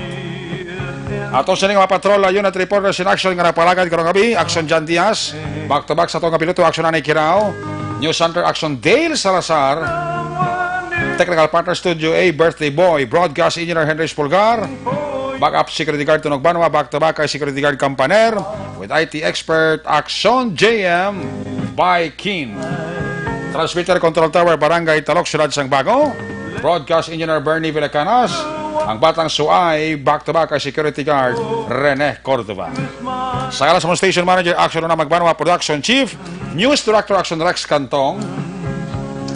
Ato sini nga mga patrol, unit reporters in action nga nagpalagad karong gabi, Action John Diaz, back to back sa ato nga piloto, Action Anay Kirao, News Center, Action Dale Salazar, Technical Partner Studio A, Birthday Boy, Broadcast Engineer Henry Spulgar, Backup Security Guard Tunog Banwa, back to back kay Security Guard Campaner, with I T Expert Action J M by Kin. Transmitter Control Tower, Barangay Talok, Siyudad sang Bago. Broadcast Engineer Bernie Villacanas. Ang Batang Suay, back to back kay Security Guard Rene Cordova. Sa ngalan sa mga station manager, Action Una Magbanwa, Production Chief, News Director Action Rex Cantong.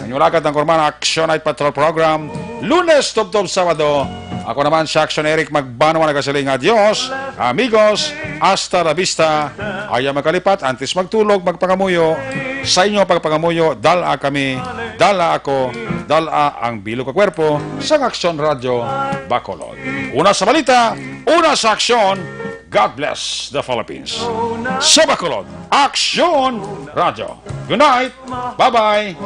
Ang inyong lagad ang Kurman Action Night Patrol Program, Lunes tubtob Sabado. Ako naman si Action Eric Magbanwa nagasiling nga, "Adios, amigos, hasta la vista." Ayaw magkalipat, antes magtulog, magpangamuyo. Sa inyo pagpangamuyo, dala kami, dala ako, dala ang bilog nga kwerpo sa Action Radio Bacolod. Una sa balita, una sa aksyon. God bless the Philippines. Sa Bacolod, Action Radio. Good night. Bye-bye.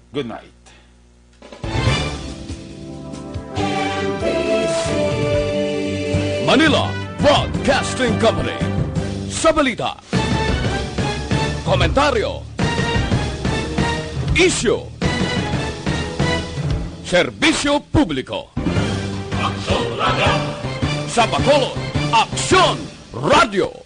Good night. Manila Broadcasting Company. Sa balita, komentaryo, isyu, serbisyo publiko. Aksyon Radio. Sa Bacolod, Aksyon Radio.